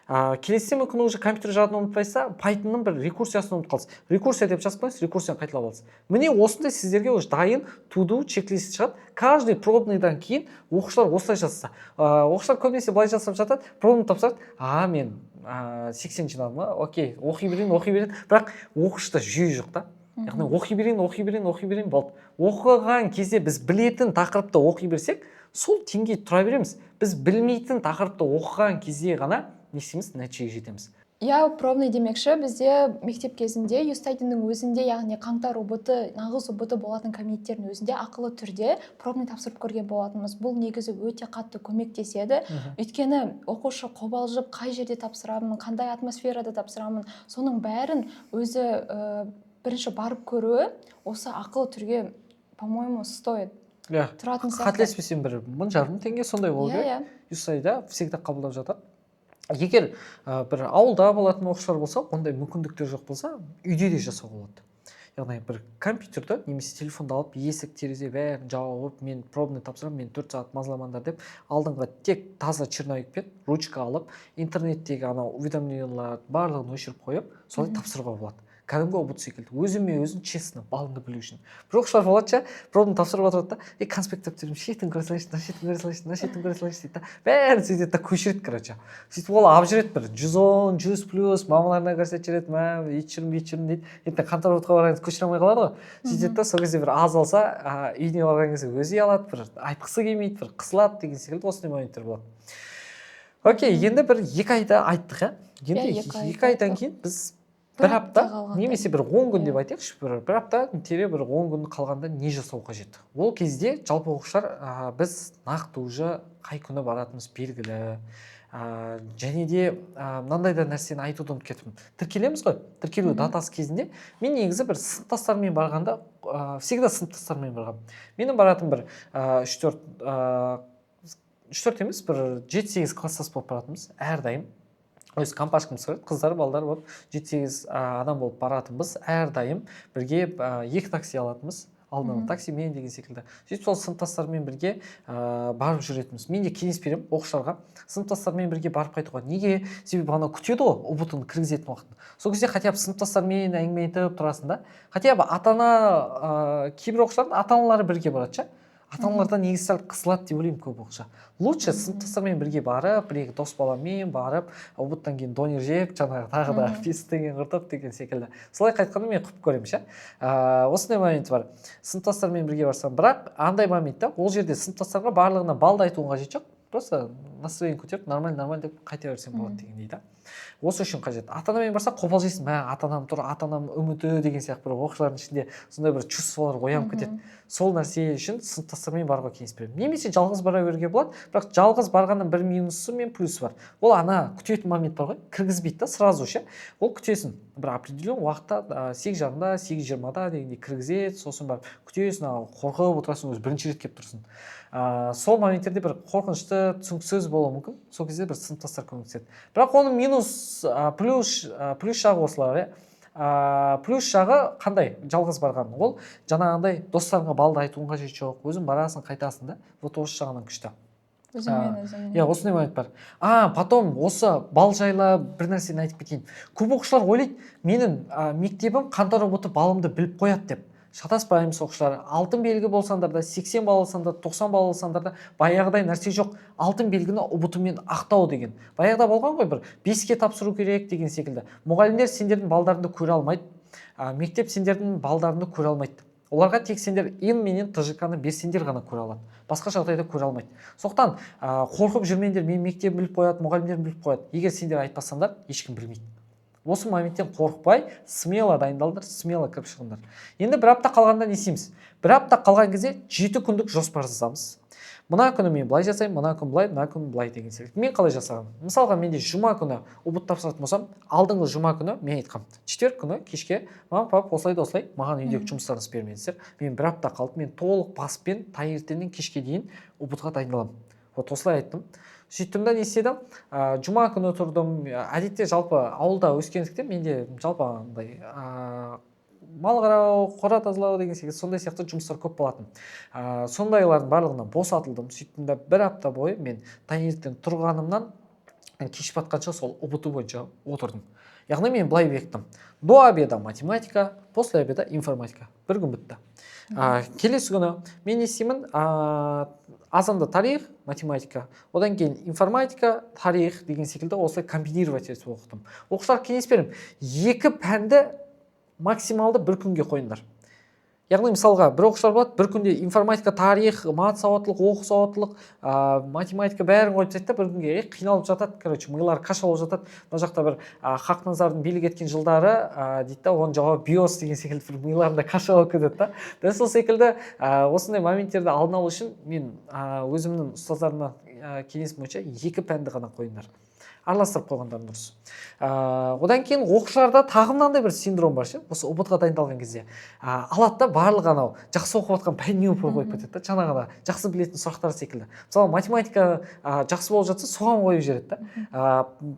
Келесіде мүмкін уже компьютер жадын ұмытпайсыз, Pythonның бір рекурсиясын ұмытып қалдыңыз, рекурсия деп жазып қойыңыз, рекурсияны қайталап аласыз. Міне, осындай сіздерге уже дайын to do чек-лист шығады. Каждый пробныйдан кейін оқушылар осылай жазса. Оқушылар көбінесе былай жасап жатады: пробный тапсырады, а мен 80 жинадым ба, окей, оқи берейін, оқи берейін. Бірақ оқушыда жүйе жоқ та. Яғни оқи берейін, оқи берейін, оқи берейін, болды. Оқыған кезде біз білетін тақырыпты оқи берсек, сол деңгейде тұра береміз. Біз білмейтін тақырыпты оқыған кезде ғана не істейміз? Нәтижеге жетеміз. Иә, пробный демекші, бізде мектеп кезінде YouStudy-ның өзінде, яғни қаңтар ҰБТ, нағыз ҰБТ болатын кабинеттердің өзінде ақылы түрде пробный тапсырып көрген болатынбыз. Бұл негізі өте қатты көмектеседі, өйткені оқушы қобалжып, қай жерде тапсырамын, қандай атмосферада тапсырамын, соның бәрін өзі бірінші барып көруі осы ақылы түрге, по-моему, стоит тұратын сияқты. Қателеспесем, бір 1500 теңге сондай болу керек. YouStudy-да всегда қабылдап жатады. Егер бір ауылда болатын оқушылар болса, ондай мүмкіндіктер жоқ болса, үйде де жасауға болады. Яғни бір компьютерді немесе телефонды алып, есік, терезе бәрін жауып, мен пробный тапсырамын, мен 4 сағат мазаламаңдар деп, алдыңға тек таза черновикпен ручка алып, интернеттегі анау уведомлениялар барлығын өшіріп қойып, солай тапсыруға болады. Кәдімгі ҰБТ секілді, өзіме өзім честно балыңды білу үшін. Бір оқушылар болады ше, пробный тапсырып отырады да, и конспект дәптерім шетін көре салайыншы, мына шетін көре салайыншы, мына шетін көре салайыншы дейді да, бәрін сөйтеді да, көшіреді. Короче, сөйтіп ол алып жүреді бір 110, 100 плюс, мамаларына көрсетіп жібереді: мә, өйтіп жүрмін, бүйтіп жүрмін дейді. Ертең қаңтар ҰБТ-ға барған кезде көшіре алмай қалады ғой. Сөйтеді да, сол кезде бір аз алса, үйіне барған кезде өзі ұялады, бір айтқысы келмейді, бір қысылады деген секілді осындай моменттер болады. Окей, енді бір 2 айда айттық, иә? Енді Иә, 2 айды 2 айдан айттық. кейін біз бір бір апта қалғанда. Немесе бір 10 күн деп айтайықшы, бір апта тире бір 10 күн қалғанда не жасау қажет? Ол кезде жалпы оқушылар, біз нақты уже қай күні баратынымыз белгілі. Және де мынандай да нәрсені айтуды ұмытып кеттім. Тіркелеміз ғой, тіркелу датасы кезінде мен негізі бір сыныптастарыммен барғанда, всегда сыныптастарыммен барғанмын. Менің баратын бір үш төрт, үш төрт емес, бір жеті сегіз класстас болып баратынбыз. Әрдайым өз компашкамыз бар еді, қыздар, балдар болып жеті сегіз адам болып баратынбыз. Әрдайым бірге екі такси алатынбыз алдын ала, таксимен деген секілді. Сөйтіп сол сыныптастармен бірге барып жүретінбіз. Мен де кеңес беремін оқушыларға сыныптастармен бірге барып қайтуға. Неге? Себебі анау күтеді ғой ҰБТ ны кіргізетін уақытын. Сол кезде хотя бы сыныптастармен әңгіме айтып тұрасың да. Хотя бы ата ана, кейбір оқушылардың ата аналары бірге барады ше. Ата аналардан негізі сәл қысылады деп ойлаймын көп оқушы. Лучше сыныптастармен бірге барып, бір екі дос баламен барып, ҰБТ дан кейін донер жеп, жаңағы тағы да 5 теңге құртып деген секілді, солай қайтқанды мен құп көремін ше. Осындай момент бар сыныптастармен бірге барсам. Бірақ андай момент та, ол жерде сыныптастарға барлығына балды айтудың қажеті жоқ, просто настроение көтеріп, нормально, нормально деп қайта берсең болады дегендей да. Осы үшін қажет. Ата анамен барсақ, қобалжисың: мә, ата анам тұр, ата анам үміті деген сияқты. Бір оқушылардың ішінде сондай бір чувстволар оянып кетеді. Сол нәрсе үшін сыныптастармен баруға кеңес беремін. Немесе жалғыз бара беруге болады, бірақ жалғыз барғанның бір минусы мен плюсы бар. Ол ана күтетін момент бар ғой, кіргізбейді да сразу ше. Ол күтесің бір определенный уақытта, 8:30-да, 8:20-да дегендей кіргізеді. Сосын барып күтесің, ал қорқып отырасың, өзі бірінші рет келіп тұрсың. Сол моменттерде бір қорқынышты, түсініксіз болуы мүмкін. Сол кезде бір сыныптастар көмектеседі. Бірақ оның минус, плюс жағы осылар, иә. Плюс жағы қандай жалғыз барған? Ол жаңағындай достарыңа балды айтудың қажеті жоқ, өзің барасың, қайтасың да. Вот осы жағынан күшті. Өзіңмен өзің. Иә, осындай момент бар. Потом осы бал жайлы бір нәрсені айтып кетейін. Көп оқушылар ойлайды, менің мектебім қаңтар ҰБТ балымды біліп қояды деп. Шатаспаймыз, оқушылар. Алтын белгі болсаңдар да, 80 балл алсаңдар, 90 балл алсаңдар да, баяғыдай нәрсе жоқ. Алтын белгіні ҰБТ мен ақтау деген баяғыда болған ғой, бір 5-ке тапсыру керек деген секілді. Мұғалімдер сендердің балдарыңды көре алмайды, мектеп сендердің балдарыңды көре алмайды. Оларға тек сендер ИИН менен ТЖК ны берсеңдер ғана көре алады, басқа жағдайда көре алмайды. Сондықтан қорқып жүрмеңдер, менің мектебім біліп қояды, мұғалімдерім біліп қояды. Егер сендер айтпасаңдар, ешкім білмейді. Осы моменттен қорықпай, смело дайындалыңдар, смело кіріп шығыңдар. Енді бір апта қалғанда не істейміз? Бір апта қалған кезде 7 күндік жоспар жасамыз. Мына күні мен былай жасаймын, мына күн былай, мына күн былай деген секілді. Мен қалай жасағанмын? Мысалға, менде жұма күні ҰБТ тапсыратын болсам, алдыңғы жұма күні мен айтқанмын: четверг күні кешке «Мама, пап, осылай да осылай, маған үйдегі жұмыстарыңызды бермеңіздер, мен бір апта қалды, мен толық баспен таңертеңнен кешке дейін ҰБТ ға дайындаламын». Вот осылай айттым. Сөйттім да, не істедім? Жұма күні тұрдым. Әдетте жалпы ауылда өскендіктен, менде жалпы андай мал қарау, қора тазалау деген секілді, сондай сияқты жұмыстар көп болатын. Сондайлардың барлығынан босатылдым. Сөйттім да, бір апта бойы мен таңертең тұрғанымнан кеш батқанша сол ҰБТ бойынша отырдым. Яғни мен былай бекіттім: до обеда математика, после обеда информатика. Бір күн бітті. Келесі күні мен не істеймін? Азанда тарих, математика, одан кейін информатика, тарих деген секілді, осылай комбинировать етіп оқыдым. Оқушыларға кеңес беремін: екі пәнді максималды бір күнге қойыңдар. Яғни, мысалға, бір оқушылар болады, бір күнде информатика, тарих, мат сауаттылық, оқу сауаттылық, математика, бәрін қойып тастайды да бір күнге. Қиналып жатады, короче, милары каша болып жатады. Мына жақта бір Хақназардың билік еткен жылдары дейді да, оның жауабы биос деген секілді, бір миларында каша болып кетеді да. Дәл сол секілді осындай моменттерді алдын алу үшін мен өзімнің ұстаздарымнан кеңес бойынша екі пәнді ғана қойыңдар, араластырып қойғандарың дұрыс. Одан кейін оқушыларда тағы мынандай бір синдром бар ше: осы ҰБТ ға дайындалған кезде алады да, барлығы анау жақсы оқып жатқан пәніне упор қойып кетеді да, жаңағыда жақсы білетін сұрақтар секілді. Мысалы, математика жақсы болып жатса, соған қойып жібереді да.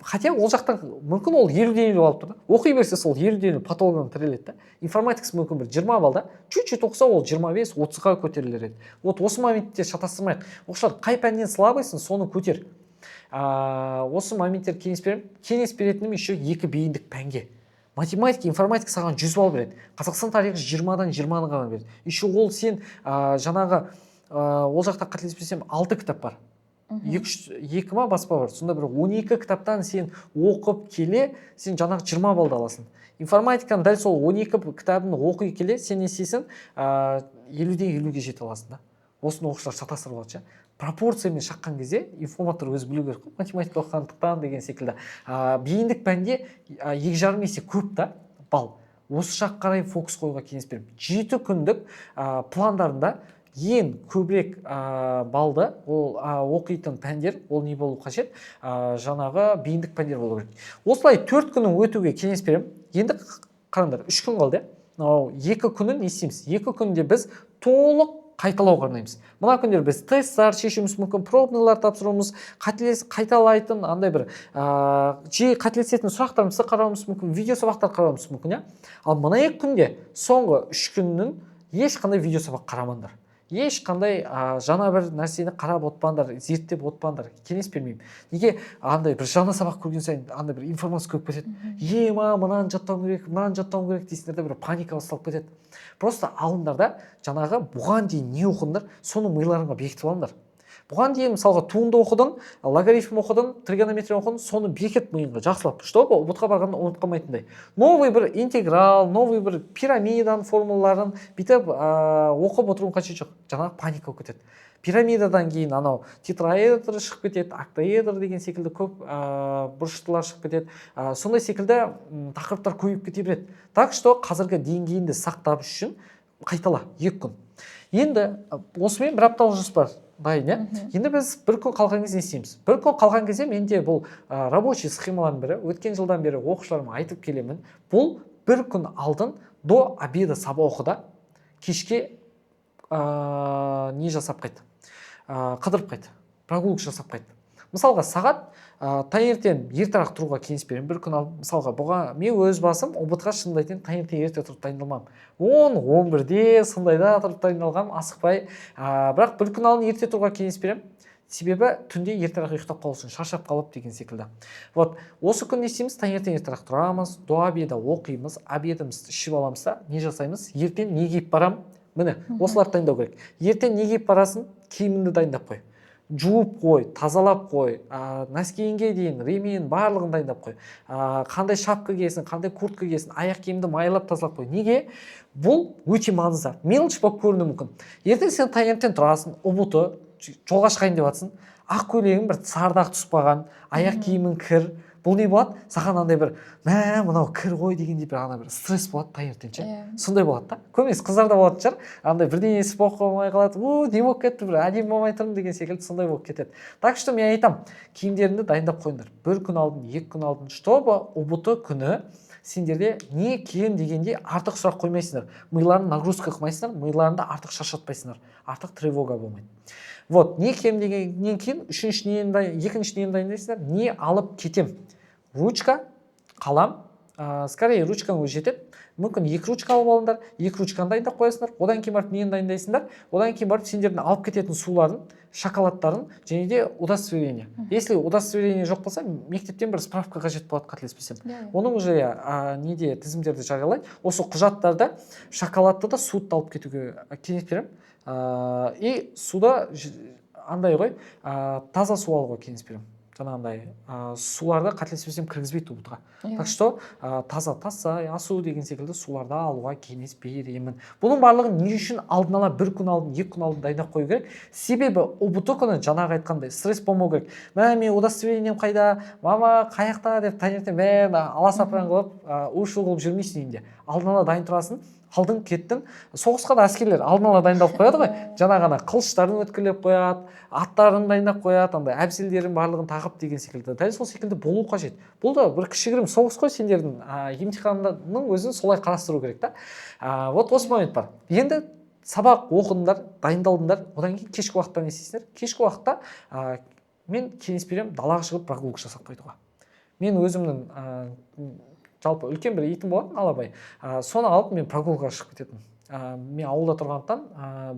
Хотя ол жақтан мүмкін ол 50-ден 50 алып тұр да, оқи берсе, сол 50-ден 50 потологына тіреледі да. Информатикасы мүмкін бір 20 балл да, чуть чуть оқыса, ол 25-30-ға көтерілер еді. Вот осы моментте шатастырмайық, оқушылар. Қай пәннен слабыйсың, соны көтер. Осы моменттер кеңес беремін. Кеңес беретінім еще екі бейіндік пәнге: математика, информатика саған 100 балл береді, Қазақстан тарихы 20-дан 20-ны ғана береді. Еще ол сен жаңағы ол жақта, қателеспесем, алты кітап бар, екі үш, екі ма баспа бар, сонда бір 12 кітаптан сен оқып келе, сен жаңағы 20 баллды аласың. Информатиканың дәл сол 12 кітабын оқи келе, сен не істейсің? 50-ден 50-ге жете аласың да. Осыны оқушылар шатастырып алады ше. Пропорциямен шаққан кезде информаттар өзі білу керек қой, математика оқығандықтан деген секілді. Бейіндік пәнде 2,5 есе көп та балл. Осы жаққа қарай фокус қоюға кеңес беремін. 7 күндік пландарында ең көбірек балды ол оқитын пәндер ол не болу қажет? Жаңағы бейіндік пәндер болу керек. Осылай 4 күнін өтуге кеңес беремін. Енді қараңдар, 3 күн қалды, иә. Мынау 2 күнін не істейміз? 2 күнде біз толық қайталауға арнаймыз. Мына күндер біз тесттар шешуіміз мүмкін, пробныйлар тапсыруымыз, қателес қайталайтын андай бір жиі қателесетін сұрақтарымызды қарауымыз мүмкін, видео сабақтар қарауымыз мүмкін, иә. Ал мына 2 күнде, соңғы 3 күннің ешқандай видео сабақ қарамаңдар, ешқандай жаңа бір нәрсені қарап отпаңдар, зерттеп отпаңдар, кеңес бермеймін. Неге? Андай бір жаңа сабақ көрген сайын андай бір информация көп кетеді. Ема, мынаны жаттауым керек, мынаны жаттауым керек дейсіңдер де, бір паника басталып кетеді. Просто алыңдар да, жаңағы бұған дейін не оқыдыңдар, соны миларыңа бекітіп алыңдар. Бұған дейін, мысалға, туынды оқыдың, логарифм оқыдың, тригонометрия оқыдың, соны бекіт миыңға жақсылап, чтобы ҰБТ ға барғанда ұмытып қалмайтындай. Новый бір интеграл, новый бір пирамиданың формулаларын бүйтіп оқып отырудың қажеті жоқ, жаңағы паника болып кетеді. Пирамидадан кейін анау тетраэдр шығып кетеді, октаэдр деген секілді көп бұрыштылар шығып кетеді. Сондай секілді тақырыптар көбейіп кете береді. Так что қазіргі деңгейіңді сақтап үшін қайтала 2 күн. Енді осымен бір апталық жоспар дайын, иә. Енді біз бір күн қалған кезде не істейміз? Бір күн қалған кезде менде бұл рабочий схемалардың бірі, өткен жылдан бері оқушыларыма айтып келемін. Бұл бір күн алдын до обеда сабақ оқы да, кешке не жасап қайт, қыдырып қайт, прогулка жасап қайт. Мысалға, сағат таңертең ертерек тұруға кеңес беремін бір күн алдын. Мысалға, бұған мен өз басым ҰБТ ға, шынымды айтайын, таңертең ерте тұрып дайындалмамын, 10-11-де сондайда тұрып дайындалғанмын, асықпай. Бірақ бір күн алдын ерте тұруға кеңес беремін, себебі түнде ертерек ұйықтап қалу, шаршап қалып деген секілді. Вот осы күн не істейміз? Таңертең ертерек тұрамыз, до обеда оқимыз, обедімізді ішіп аламыз да, не жасаймыз? Ертең не киіп барамын? Міне, осыларды дайындау керек. Ертең не киіп барасың? Киіміңді дайындап қой. Жуып қой, тазалап қой, носки іңе дейін, ремень, барлығын дайындап қой. Қандай шапка киесің, қандай куртка киесің, аяқ киімді майлап, тазалап қой. Неге? Бұл өте маңызды, мелочь болып көрінуі мүмкін. Ертең сен таңертең тұрасың, ҰБТ, жолға шығайын деп жатрсың, ақ көйлегің бір сары түсіп қалған, аяқ киімің кір. Бұл не болады саған? Андай бір мә, мынау кір ғой дегендей, бір ана бір стресс болады таңертең ше. Сондай болады да. Көбінесе қыздарда болатын шығар, андай бірдеңесі болып қалмай қалады, у не болып кетті, бір әдемі болмай тұрмын деген секілді, сондай болып кетеді. Так что мен айтамын, киімдеріңді дайындап қойыңдар бір күн алдын, 2 күн алдын, чтобы ҰБТ күні сендерде не киемін дегенде артық сұрақ қоймайсыңдар, миларын нагрузка қылмайсыңдар, миларыңды артық шаршатпайсыңдар, артық тревога болмайды. Вот не киемін дегеннен кейін үшінші нені, екінші нені дайындайсыңдар? Не алып кетем? Ручка, қалам, скорее ручкаң өзі жетеді, мүмкін, екі ручка алып алыңдар, екі ручканы дайындап қоясыңдар. Одан кейін барып нені дайындайсыңдар? Одан кейін барып сендердің алып кететін суларың, шоколадтарың және де удостоверение. Если удостоверение жоқ болса, мектептен бір справка қажет болады, қателеспесем. иә иә. Оның уже, иә, неде, тізімдерді жариялайды. Осы құжаттарды, шоколадты да, суды да алып кетуге кеңес беремін. И суда андай ғой, таза су алуға кеңес беремін. Жаңағындай суларды, қателеспесем, кіргізбейді ҰБТ ға. Так что таза Тассай, Асу деген секілді суларды алуға кеңес беремін. Бұның барлығын не үшін алдын ала, бір күн алдын, 2 күн алдын дайындап қою керек? Себебі ҰБТ күні, жаңағы айтқандай, стресс болмау керек. Мә, менің удостоверение м қайда, мама қаяқта деп таңертең бәрін аласапыран қылып, у шу қылып жүрмейсің үйінде. Алдын ала дайын тұрасың, алдың, кеттің. Соғысқа да әскерлер алдын ала дайындалып қояды ғой. Жаңағы ана қылыштарын өткірлеп қояды, аттарын дайындап қояды, андай әбзелдерін барлығын тағып деген секілді. Дәл сол секілді болу қажет. Бұл да бір кішігірім соғыс қой сендердің емтиханның өзін солай қарастыру керек та. Вот осы момент бар. Енді сабақ оқыдыңдар, дайындалдыңдар, одан кейін кешкі уақытта не істейсіңдер? Кешкі уақытта мен кеңес беремін далаға шығып, прогулка жасап қайтуға. Мен өзімнің жалпы үлкен бір итім болатын, алабай, соны алып мен прогулкаға шығып кететінмін. Мен ауылда тұрғандықтан,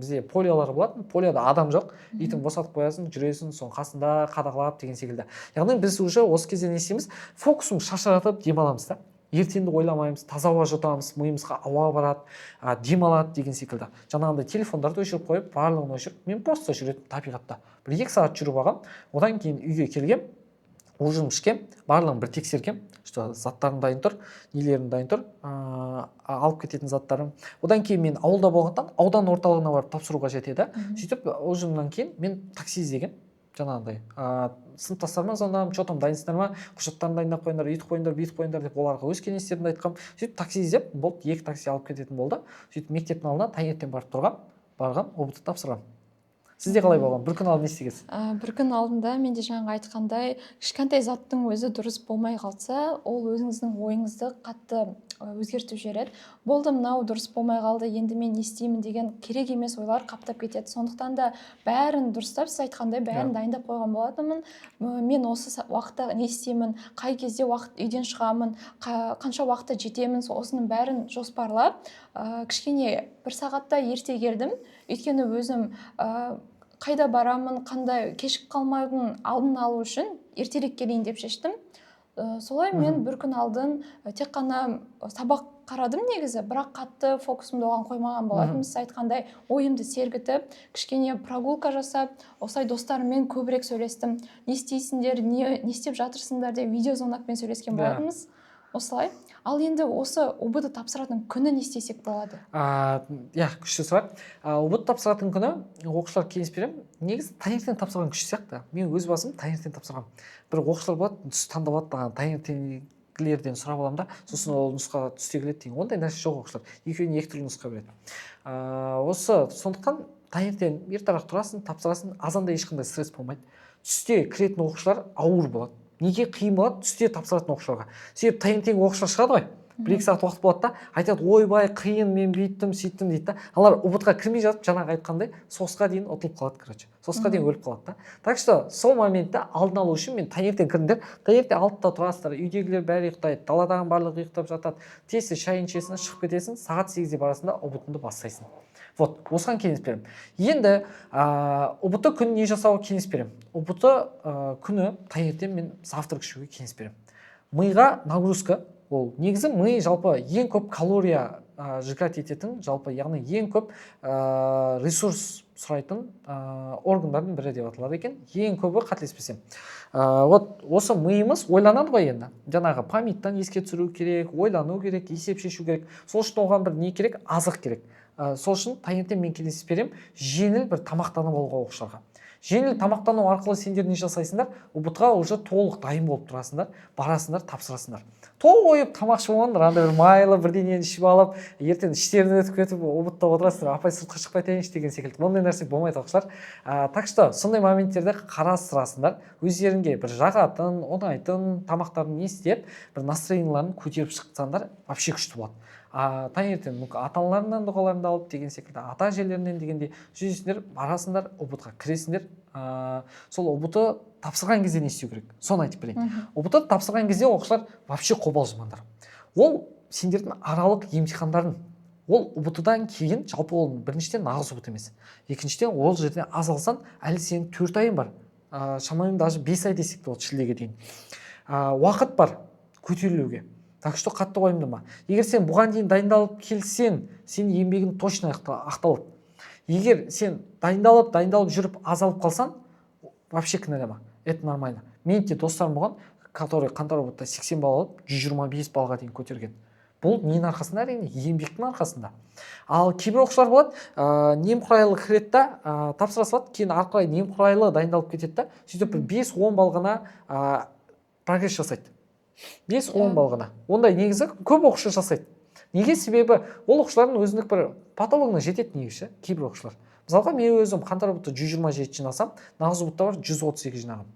бізде полялар болатын, поляда адам жоқ, итін босатып қоясың, жүресің, соның қасында қадағалап деген секілді. Яғни біз уже осы кезде не істейміз? Фокусымызды шашыратып демаламыз да, ертеңді ойламаймыз, таза ауа жұтамыз, миымызға ауа барады, демалады деген секілді. Жаңағындай телефондарды өшіріп қойып, барлығын өшіріп, мен просто жүретінмін табиғатта. Бір 2 сағат жүріп алғанмын. Одан кейін үйге келгем, ужин ішкем, барлығын бір тексергем, что заттарым дайын тұр, нелерім дайын тұр, алып кететін заттарым. Одан кейін мен ауылда болғандықтан, аудан орталығына барып тапсыру қажет еді. Сөйтіп ужин нан кейін мен такси іздегем. Жаңағындай сыныптастарыма звондағанмын: «Че там, дайынсыңдар ма? Құжаттарын дайындап қойыңдар, өйтіп қойыңдар, бүйтіп қойыңдар», – деп оларға өз кеңестерімді айтқанмын. Сөйтіп такси іздеп болды, екі такси алып кететін болды. Сөйтіп мектептің алдына таңертең барып тұрғанмын, барғанмын, ҰБТ тапсырғанмын. Сізде қалай болған? Бір күн алдын не істегенсіз? Бір күн алдында менде жаңағы айтқандай, кішкентай заттың өзі дұрыс болмай қалса, ол өзіңіздің ойыңызды қатты өзгертіп жібереді. Болды, мынау дұрыс болмай қалды, енді мен не істеймін деген керек емес ойлар қаптап кетеді. Сондықтан да бәрін дұрыстап, сіз айтқандай, бәрін дайындап қойған болатынмын. Мен осы уақытта не істеймін, қай кезде уақыт үйден шығамын, қанша уақытта жетемін, осының бәрін жоспарлап, кішкене бір сағатта ерте келдім. Өйткені өзім қайда барамын, қандай кешігіп қалмаудың алдын алу үшін ертерек келейін деп шештім. Солай мен бір күн алдын тек қана сабақ қарадым негізі, бірақ қатты фокусымды оған қоймаған болатынмын. Сіз айтқандай, ойымды сергітіп, кішкене прогулка жасап, осылай достарыммен көбірек сөйлестім, не істейсіңдер, не істеп жатырсыңдар деп видеозвонок пен сөйлескен болатынбыз осылай. Ал енді осы ҰБТ тапсыратын күні не істесек болады? Иә, күшті сұрақ. ҰБТ тапсыратын күні оқушыларға кеңес беремін. Негізі таңертең тапсырған күшті сияқты. Мен өз басым таңертең тапсырғанмын. Бір оқушылар болады, түс таңдап алады, ана таңертеңгілерден сұрап аламын да, сосын ол нұсқа түсте келеді деген ондай нәрсе жоқ. Оқушылар екеуіне екі түрлі нұсқа береді. Осы сондықтан таңертең ертерек тұрасың, тапсырасың, азанда ешқандай стресс болмайды. Түсте кіретін оқушылар ауыр болады. Неге қиын болады түсте тапсыратын оқушыларға? Себебі таңертең оқушылар шығады ғой, бір екі сағат уақыт болады да, айтады: «Ойбай, қиын, мен бүйттім, сөйттім», – дейді да. Алар ҰБТ ға кірмей жатып, жаңағы айтқандай, соғысқа дейін ұтылып қалады, короче, соғысқа дейін өліп қалады да. Так что сол моментті алдын алу үшін мен таңертең кіріңдер. Таңертең 6-да тұрасыздар, үйдегілер бәрі ұйықтайды, даладағының барлығы ұйықтап жатады. Тез тез шайын ішесің, шығып кетесің, сағат 8-де барасың да, ҰБТ бастайсың. Вот осыған кеңес беремін. Енді ҰБТ күні не жасауға кеңес беремін? ҰБТ күні таңертең мен завтрак ішуге кеңес беремін. Миға нагрузка, ол негізі ми жалпы ең көп калория. сжигать ететін, жалпы, яғни ең көп ресурс сұрайтын органдардың бірі деп аталады екен, ең көбі, қателеспесем. Вот осы миымыз ойланады ғой енді, жаңағы память тан еске түсіру керек, ойлану керек, есеп шешу керек. Сол үшін оған бір не керек? Азық керек. Сол үшін таңертең мен кеңес беремін жеңіл бір тамақтанып алуға оқушыларға. Жеңіл тамақтану арқылы сендер не жасайсыңдар? ҰБТ ға уже толық дайын болып тұрасыңдар, барасыңдар, тапсырасыңдар. Тойып тамақ ішіп болғандар, андай бір майлы бірдеңені ішіп алып, ертең іштерің өтіп кетіп, ҰБТ та отырасыңдар, «Апай, сыртқа шығып кетейінші» деген секілді. Ондай нәрсе болмайды, оқушылар. Так что сондай моменттерді қарастырасыңдар, өздеріңге бір жағатын, ұнайтын тамақтарын не істеп, бір настроение ларын көтеріп шықсаңдар, вообще күшті болады. Таңертең мүмкін ата аналарынан дұғаларыңды алып деген секілді, ата әжелерінен дегендей, сөйтесіңдер, барасыңдар, ҰБТ ға кіресіңдер. Сол ҰБТ тапсырған кезде не істеу керек, соны айтып берейін. ҰБТ тапсырған кезде, оқушылар, вообще қобалжымаңдар. Ол сендердің аралық емтихандарың. Ол ҰБТ дан кейін, жалпы, ол біріншіден нағыз ҰБТ емес, екіншіден, ол жерде аз алсаң, әлі сенің 4 айың бар, шамамен даже 5 ай десек те болады, шілдеге дейін уақыт бар көтерілуге. Так что қатты уайымдама. Егер сен бұған дейін дайындалып келсең, сенің еңбегің точно ақталады. Егер сен дайындалып, дайындалып жүріп аз алып қалсаң, вообще кінәлама, это нормально. Менің де достарым болған, который қаңтар ҰБТ 80 балл алып, 125 баллға дейін көтерген. Бұл ненің арқасында? Әрине, еңбектің арқасында. Ал кейбір оқушылар болады, немқұрайлы кіреді да, тапсыра салады, кейін ары қарай немқұрайлы дайындалып кетеді да, сөйтіп бір 5-10 балл ғана прогресс жасайды, 5-10 балл ғана. Ондай негізі көп оқушы жасайды. Неге? Себебі ол оқушылардың өзіндік бір потолог ына жетеді негізі ше. Кейбір оқушылар, мысалға, мен өзім қаңтар ҰБТ 127 жинасам, нағыз ҰБТ бар 132 жинағанмын.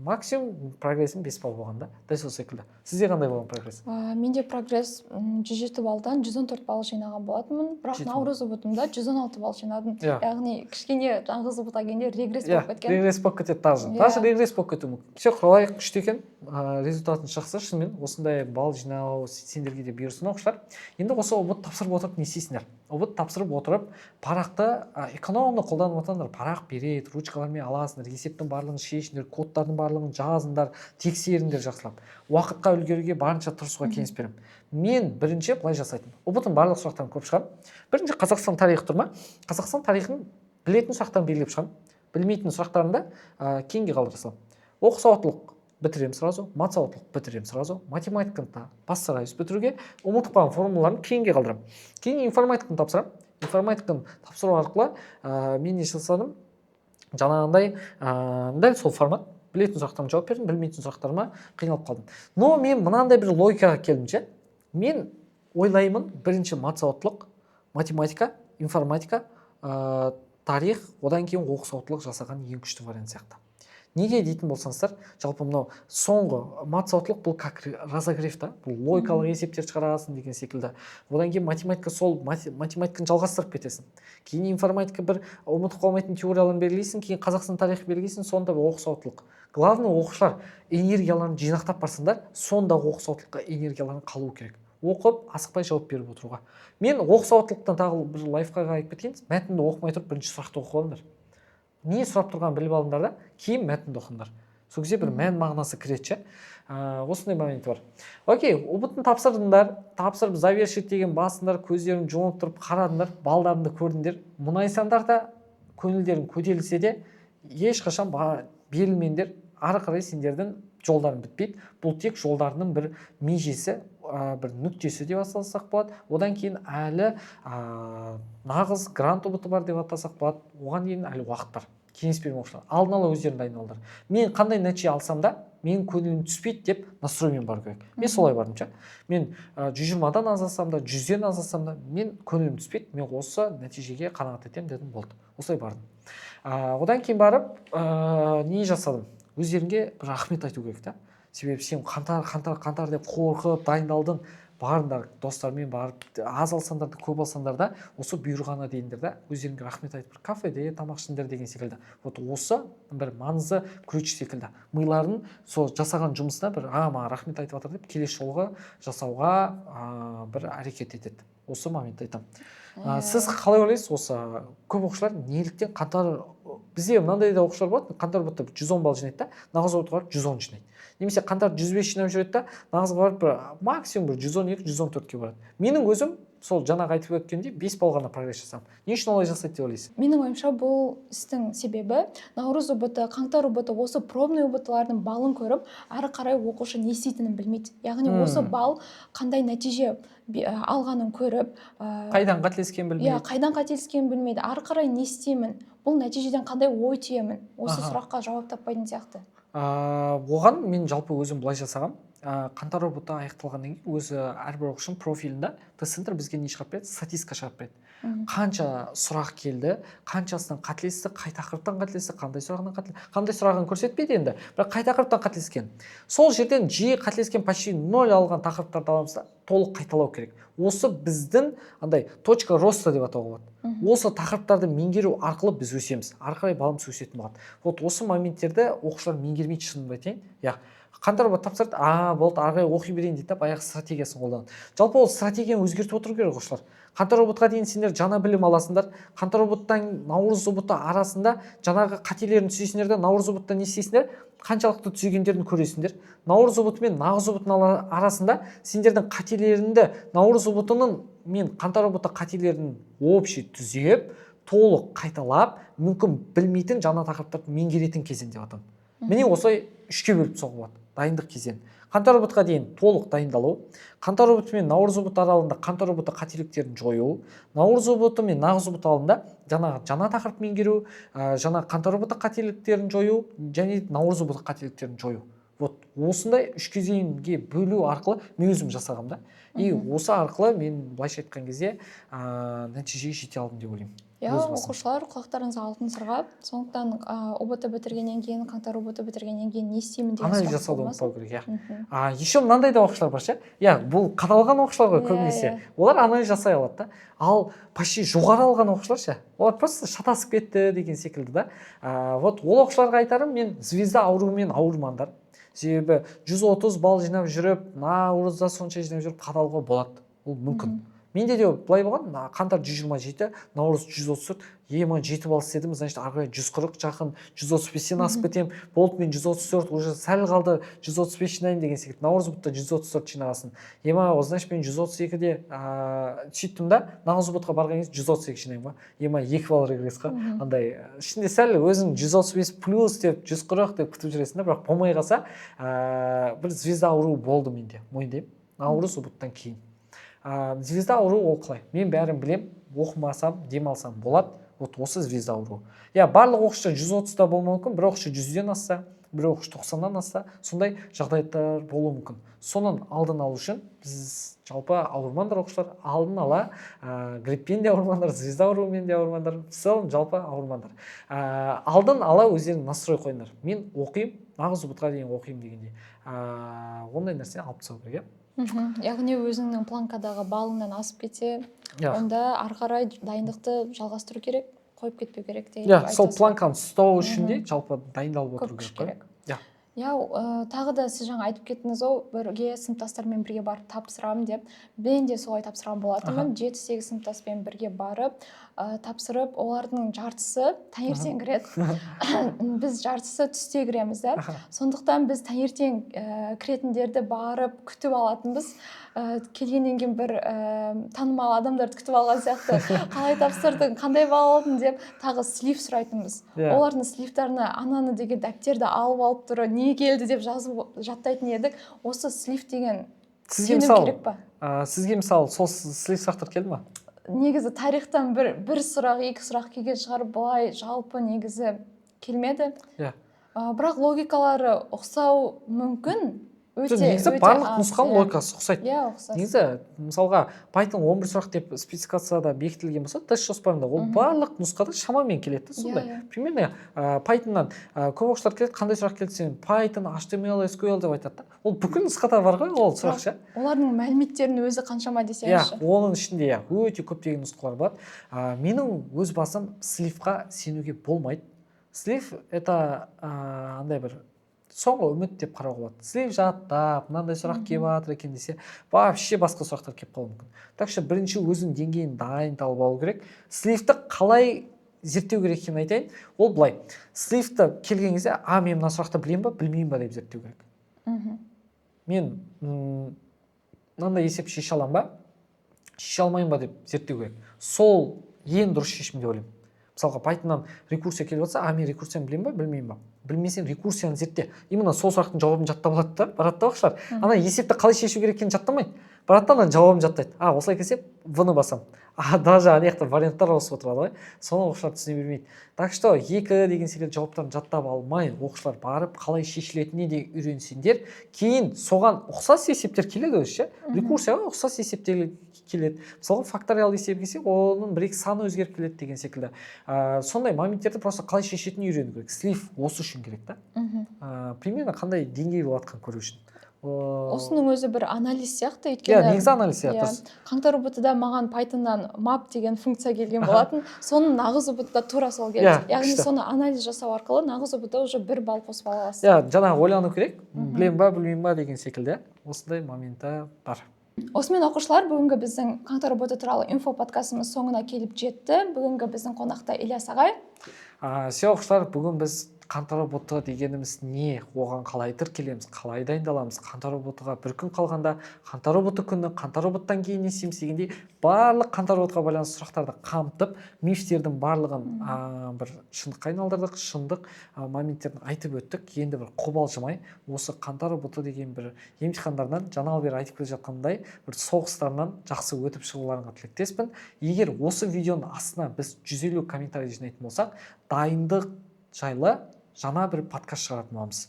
Максимум прогрессім 5 балл болған да. Дәл сол секілді сізде қандай болған прогресс? Менде прогресс 107 баллдан 114 балл жинаған болатынмын, бірақ 7 балл. Наурыз ҰБТ-мда 116 балл жинадым. Яғни кішкене нағыз ҰБТ келгенде регресс болып кеткен. Регресс болып кетеді даже. Даже регресс болып кетуі мүмкін. Все, Құралай, күшті екен, результатың жақсы. Шынымен осындай балл жинау сендерге де бұйырсын, оқушылар. Енді осы ҰБТ тапсырып отырып не істейсіңдер? ҰБТ тапсырып отырып парақты экономно қолданып отырыңдар. Парақ береді, ручкалармен аласыңдар, есептің барлығын шешіңдер, кодтардың барлығын жазыңдар, тексеріңдер жақсылап. Уақытқа үлгеруге барынша тырысуға кеңес беремін. Мен бірінші былай жасайтынмын: ҰБТ ның барлық сұрақтарын көріп шығамын. Бірінші Қазақстан тарихы тұр ма, Қазақстан тарихын білетін сұрақтарын белгілеп шығамын, білмейтін сұрақтарымды кейінге қалдыра саламын. Оқу сауаттылық бітіремін сразу, мат сауаттылық бітіремін сразу, математиканы да постараюсь бітіруге, ұмытып қалған формулаларын кейінге қалдырамын. Кейін информатиканы тапсырамын. Информатиканы тапсыру арқылы мен не жасадым? Жаңағындай, дәл сол формат: білетін сұрақтарыма жауап бердім, білмейтін сұрақтарыма қиналып қалдым. Но мен мынандай бір логикаға келдім ше. Мен ойлаймын, бірінші мат сауаттылық, математика, информатика, тарих, одан кейін оқу сауаттылық жасаған ең күшті вариант сияқты. Неге дейтін болсаңыздар, жалпы мынау соңғы мат сауаттылық бұл как разогрев та, бұл логикалық есептер шығарасың деген секілді. Одан кейін математика, сол математиканы жалғастырып кетесің. Кейін информатика, бір ұмытып қалмайтын теорияларын белгілейсің. Кейін Қазақстан тарихы белгілейсің. Сонда оқу сауаттылық. Главное, оқушылар, энергияларын жинақтап барсаңдар, сондағы оқу сауаттылыққа энергияларын қалу керек, оқып, асықпай жауап беріп отыруға. Мен оқу сауаттылықтан тағы бір лайфхак айтып кетейін: мәтінді оқымай тұрып, бірінші сұрақты оқып алыңдар, не сұрап тұрғанын біліп алыңдар да, кейін мәтінді оқыңдар. Сол кезде бір мән мағынасы кіреді ше. Осындай момент бар. Окей, ҰБТ ны тапсырдыңдар, тапсырып, «завершить» деген басыңдар, көздерің жұмып тұрып қарадыңдар, балдарыңды көрдіңдер. Мұңайсаңдар да, көңілдерің көтерілсе де, ешқашан берілмеңдер. Ары қарай сендердің жолдарың бітпейді. Бұл тек жолдарының бір межесі, бір нүктесі деп атасақ болады. Одан кейін әлі нағыз грант ҰБТ бар деп атасақ болады. Оған дейін әлі уақыт бар. Кеңес беремін, оқушылар, алдын ала өздерің дайындалыңдар. Мен қандай нәтиже алсам да, менің көңілім түспейді деп настрой мен бару керек. Мен солай бардым ше. Мен 120-дан аз алсам да, 100-ден аз алсам да, мен көңілім түспейді, мен осы нәтижеге қанағат етемін дедім, болды, осылай бардым. Одан кейін барып не жасадым? Өздеріңе бір рахмет айту керек та. Себебі сен қаңтар, қаңтар, қаңтар деп қорқып дайындалдың, барыңдар, достармен барып, аз алсаңдар да, көп алсаңдар да, осы бұйырғаны деңдер да, өздеріңе рахмет айтып, бір кафеде тамақ ішіңдер деген секілді. Вот осы бір маңызды ключ секілді. Миларың сол жасаған жұмысына бір «а, маған рахмет айтып жатыр» деп келесі жолғы жасауға бір әрекет етеді. Осы моментті айтамын. Сіз қалай ойлайсыз, осы көп оқушылар неліктен қаңтар, бізде мынандай да оқушылар болады, қаңтар ҰБТ 110 балл жинайды да, нағыз ҰБТ барып 110 жинайды немесе қаңтар 105 жинап жүреді да, нағызға барып бір максимум бір 112, 114-ке барады. Менің өзім Сол жаңағы айтып өткендей, 5 балл ғана прогресс жасағанмын. Не үшін олай жасайды деп ойлайсың? Менің ойымша, бұл істің себебі наурыз ҰБТ, қаңтар ҰБТ, осы пробный ҰБТ лардың балын көріп, ары қарай оқушы не істейтінін білмейді. Яғни осы балл қандай нәтиже алғанын көріп, қайдан қателескенін білмейді. Қайдан қателескенін білмейді, ары қарай не істеймін, бұл нәтижеден қандай ой түйемін, осы сұраққа жауап таппайтын сияқты. Оған мен жалпы өзім былай жасағам. Қаңтар ҰБТ аяқталғаннан кейін өзі әрбір оқушының профилінде тест центр бізге не шығарып береді? Статистика шығарып береді. Қанша сұрақ келді, қаншасынан қателесті, қай тақырыптан қателесті, қандай сұрағынан қателесті, қандай сұрағын көрсетпейді енді, бірақ қай тақырыптан қателескен. Сол жерден жиі қателескен, почти ноль алған тақырыптарды аламыз да, толық қайталау керек. Осы біздің андай точка роста деп атауға болады. Осы тақырыптарды меңгеру арқылы біз өсеміз, ары қарай балымыз өсетін болады. Вот осы моменттерді оқушылар меңгермейді, шынымды айтайын. Иә, қаңтар ҰБТ тапсырды, а болды, ары қарай оқи берейін дейді да, баяғы стратегиясын қолданады. Жалпы ол стратегияны өзгертіп отыру керек, оқушылар. Қаңтар ҰБТ ға дейін сендер жаңа білім аласыңдар. Қаңтар ҰБТ дан наурыз ҰБТ арасында жаңағы қателерін түзейсіңдер де, наурыз ҰБТ та не істейсіңдер? Қаншалықты түзегендерін көресіңдер. Наурыз ҰБТ мен нағыз ҰБТ ның арасында сендердің қателеріңді, наурыз ҰБТ ның мен қаңтар ҰБТ қателерін общий түзеп, толық қайталап, мүмкін білмейтін жаңа тақырыптарды меңгеретін кезең деп атаймын. Міне, осылай үшке бөліп тастауға болады дайындық кезеңін: қаңтар ҰБТ ға дейін толық дайындалу, қаңтар ҰБТ мен наурыз ҰБТ аралығында қаңтар ҰБТ қателіктерін жою, наурыз ҰБТ мен нағыз ҰБТ аралығында жаңағы жаңа тақырып меңгеру, жаңа қаңтар ҰБТ қателіктерін жою және наурыз ҰБТ қателіктерін жою. Вот осындай үш кезеңге бөлу арқылы мен өзім жасағанмын да. И осы арқылы мен, былайша айтқан кезде, нәтижеге жете алдым деп ойлаймын. Иә. Өз басым. Оқушылар, құлақтарыңызға алтын сырға. Сондықтан ҰБТ бітіргеннен кейін, қаңтар ҰБТ бітіргеннен кейін не істеймін деген Анализ сұрақ жасауды болмасын. ұмытпау керек, иә. А еще мынандай да оқушылар бар ше, иә, бұл қадалған оқушылар ғой көбінесе. Олар анализ жасай алады да. Ал почти жоғары алған оқушылар ше, олар просто шатасып кетті деген секілді да. Вот ол оқушыларға айтарым мен: звезда ауруымен ауырмаңдар. Себебі 130 балл жинап жүріп, наурызда сонша жинап жүріп қадалуға болады, ол мүмкін. Менде де былай болған: қаңтар 127, наурыз 134. Ема, 7 балл істедім, значит, ары қарай 140 жақын, 135-тен асып кетемін, болды, мен 134, уже сәл қалды, 135 жинаймын деген секілді. Наурыз ҰБТ 134 жинағасын, ема, значит, мен 132-де сөйттім да, нағыз ҰБТ ға барған кезде 132 жинаймын ғой. Ема, 2 балл регресс қой. Андай ішінде сәл өзің 135 плюс деп, 140 деп күтіп жүресің да, бірақ болмай қалса, бір звезда ауруы болды менде, мойындаймын, наурыз ҰБТ тан кейін. Звезда ауруы ол қалай? Мен бәрін білем, оқымасам, демалсам болады. Вот осы звезда ауруы, иә. Барлық оқушы 130-да болмауы мүмкін, бір оқушы 100-ден асса, бір оқушы 90-нан асса, сондай жағдайлар болуы мүмкін. Соның алдын алу үшін біз жалпы ауырмаңдар, оқушылар, алдын ала гриппен де ауырмаңдар, звезда ауруымен де ауырмаңдар, в целом жалпы ауырмаңдар. Алдын ала өздерің настрой қойыңдар: мен оқимын, нағыз ҰБТ ға дейін оқимын дегендей. Ондай нәрсені алып тастау керек, иә. Яғни өзіңнің планкадағы балыңнан асып кетсе, онда ары қарай дайындықты жалғастыру керек, қойып кетпеу керек деген. Иә, сол планканы ұстау үшін де жалпы дайындалып Көп отыру күш керек қой. керек. Иә. Иә, тағы да сіз жаңа айтып кеттіңіз ғой, бірге сыныптастармен бірге барып тапсырамын деп. Мен де солай тапсырған болатынмын, 7-8 сыныптаспен бірге барып, тапсырып, олардың жартысы таңертең кіреді, біз жартысы түсте кіреміз да. Сондықтан біз таңертең кіретіндерді барып күтіп алатынбыз. Келгеннен кейін бір танымал адамдарды күтіп алған сияқты: «Қалай тапсырдың, қандай балл алдың?» деп, тағы слив сұрайтынбыз. Олардың сливтарына ананы деген дәптерді алып алып тұрып, не келді деп жазып жаттайтын едік. Осы слив деген Сізге сену мысалы керек па? Сізге мысалы сол слив сұрақтар келді ма? Негізі тарихтан бір сұрақ, екі сұрақ келген шығар, былай жалпы негізі келмеді. Бірақ логикалары ұқсау мүмкін өте. Жоқ, негізі Өте барлық аз, нұсқаның иә. логикасы ұқсайды. Иә, ұқсас. Негізі, мысалға, Python 11 сұрақ деп спецификацияда бекітілген болса, тест жоспарында, ол барлық нұсқада шамамен келеді да, сондай. Иә, иә. Примерно Pythonнан көп оқушылар келеді, қандай сұрақ келді десең, Python, HTML, SQL деп айтады да. Ол бүкіл нұсқада бар ғой ол сұрақ ше. Олардың мәліметтерінің өзі қаншама десеңізші. Оның ішінде, иә, өте көптеген нұсқалар бар. Менің өз басым, сливқа сенуге болмайды. Слив это андай бір соңғы үміт деп қарауға болады. Слив жаттап, мынандай сұрақ келіп жатыр екен десе, вообще басқа сұрақтар келіп қалуы мүмкін. Так что бірінші өзің деңгейін дайындалып алу керек. Сливті қалай зерттеу керек екенін айтайын. Ол былай: сливті келген кезде, а мен мына сұрақты білемін ба, білмеймін ба деп зерттеу керек. Мен мынандай есеп шеше аламын ба? Шеше алмаймын ба деп зерттеу керек. Сол ең дұрыс шешім деп ойлаймын. Мысалға, Pythonнан рекурсия келіп жатса, а мен рекурсияны білемін ба, білмеймін ба? Білмесең, рекурсияны зертте. Именно сол сұрақтың жауабын жаттап алады да, барады да оқушылар ана есепті қалай шешу керек екенін жаттамайды, барады да ана жауабын жаттайды. А, осылай келсе, в ны басамын. А даже ана жақта варианттар ауысып отырады ғой, соны оқушылар түсіне бермейді. Так что екі деген секілді жауаптарын жаттап алмай, оқушылар барып қалай шешілетініне де үйренсеңдер, кейін соған ұқсас есептер келеді өзі ше. Рекурсияға ұқсас есептер келеді. Мысалға, факториал есебі келсе, оның бір екі саны өзгеріп келеді деген секілді. Сондай моменттерді просто қалай шешетінін үйрену керек. Слив осы үшін керек та. Примерно қандай деңгей болып жатқанын көру үшін. Осының өзі бір анализ сияқты, өйткені Негізі анализ, иә. Иә, дұрыс. Қаңтар ҰБТ да маған Pythonнан map деген функция келген болатын. Соның нағыз ҰБТ да тура сол келді. Яғни соны анализ жасау арқылы нағыз ҰБТ уже бір балл қосып ала аласыз. Иә, жаңағы ойлану керек, білемін ба, білмеймін ба деген секілді, осындай моменті бар. Осымен, оқушылар, бүгінгі біздің қаңтар ҰБТ туралы инфо подкастымыз соңына келіп жетті. Бүгінгі біздің қонақта Ильяс ағай. Все, оқушылар, бүгін біз қаңтар ҰБТ дегеніміз не, оған қалай тіркелеміз, қалай дайындаламыз, қаңтар ҰБТ ға бір күн қалғанда, қаңтар ҰБТ күні, қаңтар ҰБТ дан кейін не істейміз дегендей, барлық қаңтар ҰБТ ға байланысты сұрақтарды қамтып, мифтердің барлығын бір шындыққа айналдырдық, шындық моменттерін айтып өттік. Енді бір қобалжымай, осы қаңтар ҰБТ деген бір емтихандарынан, жаңағы бері айтып келе жатқандай, бір соғыстарынан жақсы өтіп шығуларыңа тілектеспін. Егер осы видеоның астына біз 150 комментарий жинайтын болсақ, дайындық жайлы жаңа бір подкаст шығаратын боламыз,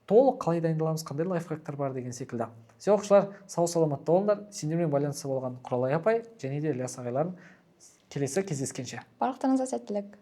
толық қалай дайындаламыз, қандай лайфхактар бар деген секілді. Все, оқушылар, сау саламатта болыңдар. Сендермен байланыста болған Құралай апай және де Ілияс ағайларың. Келесі кездескенше! Барлықтарыңызға сәттілік!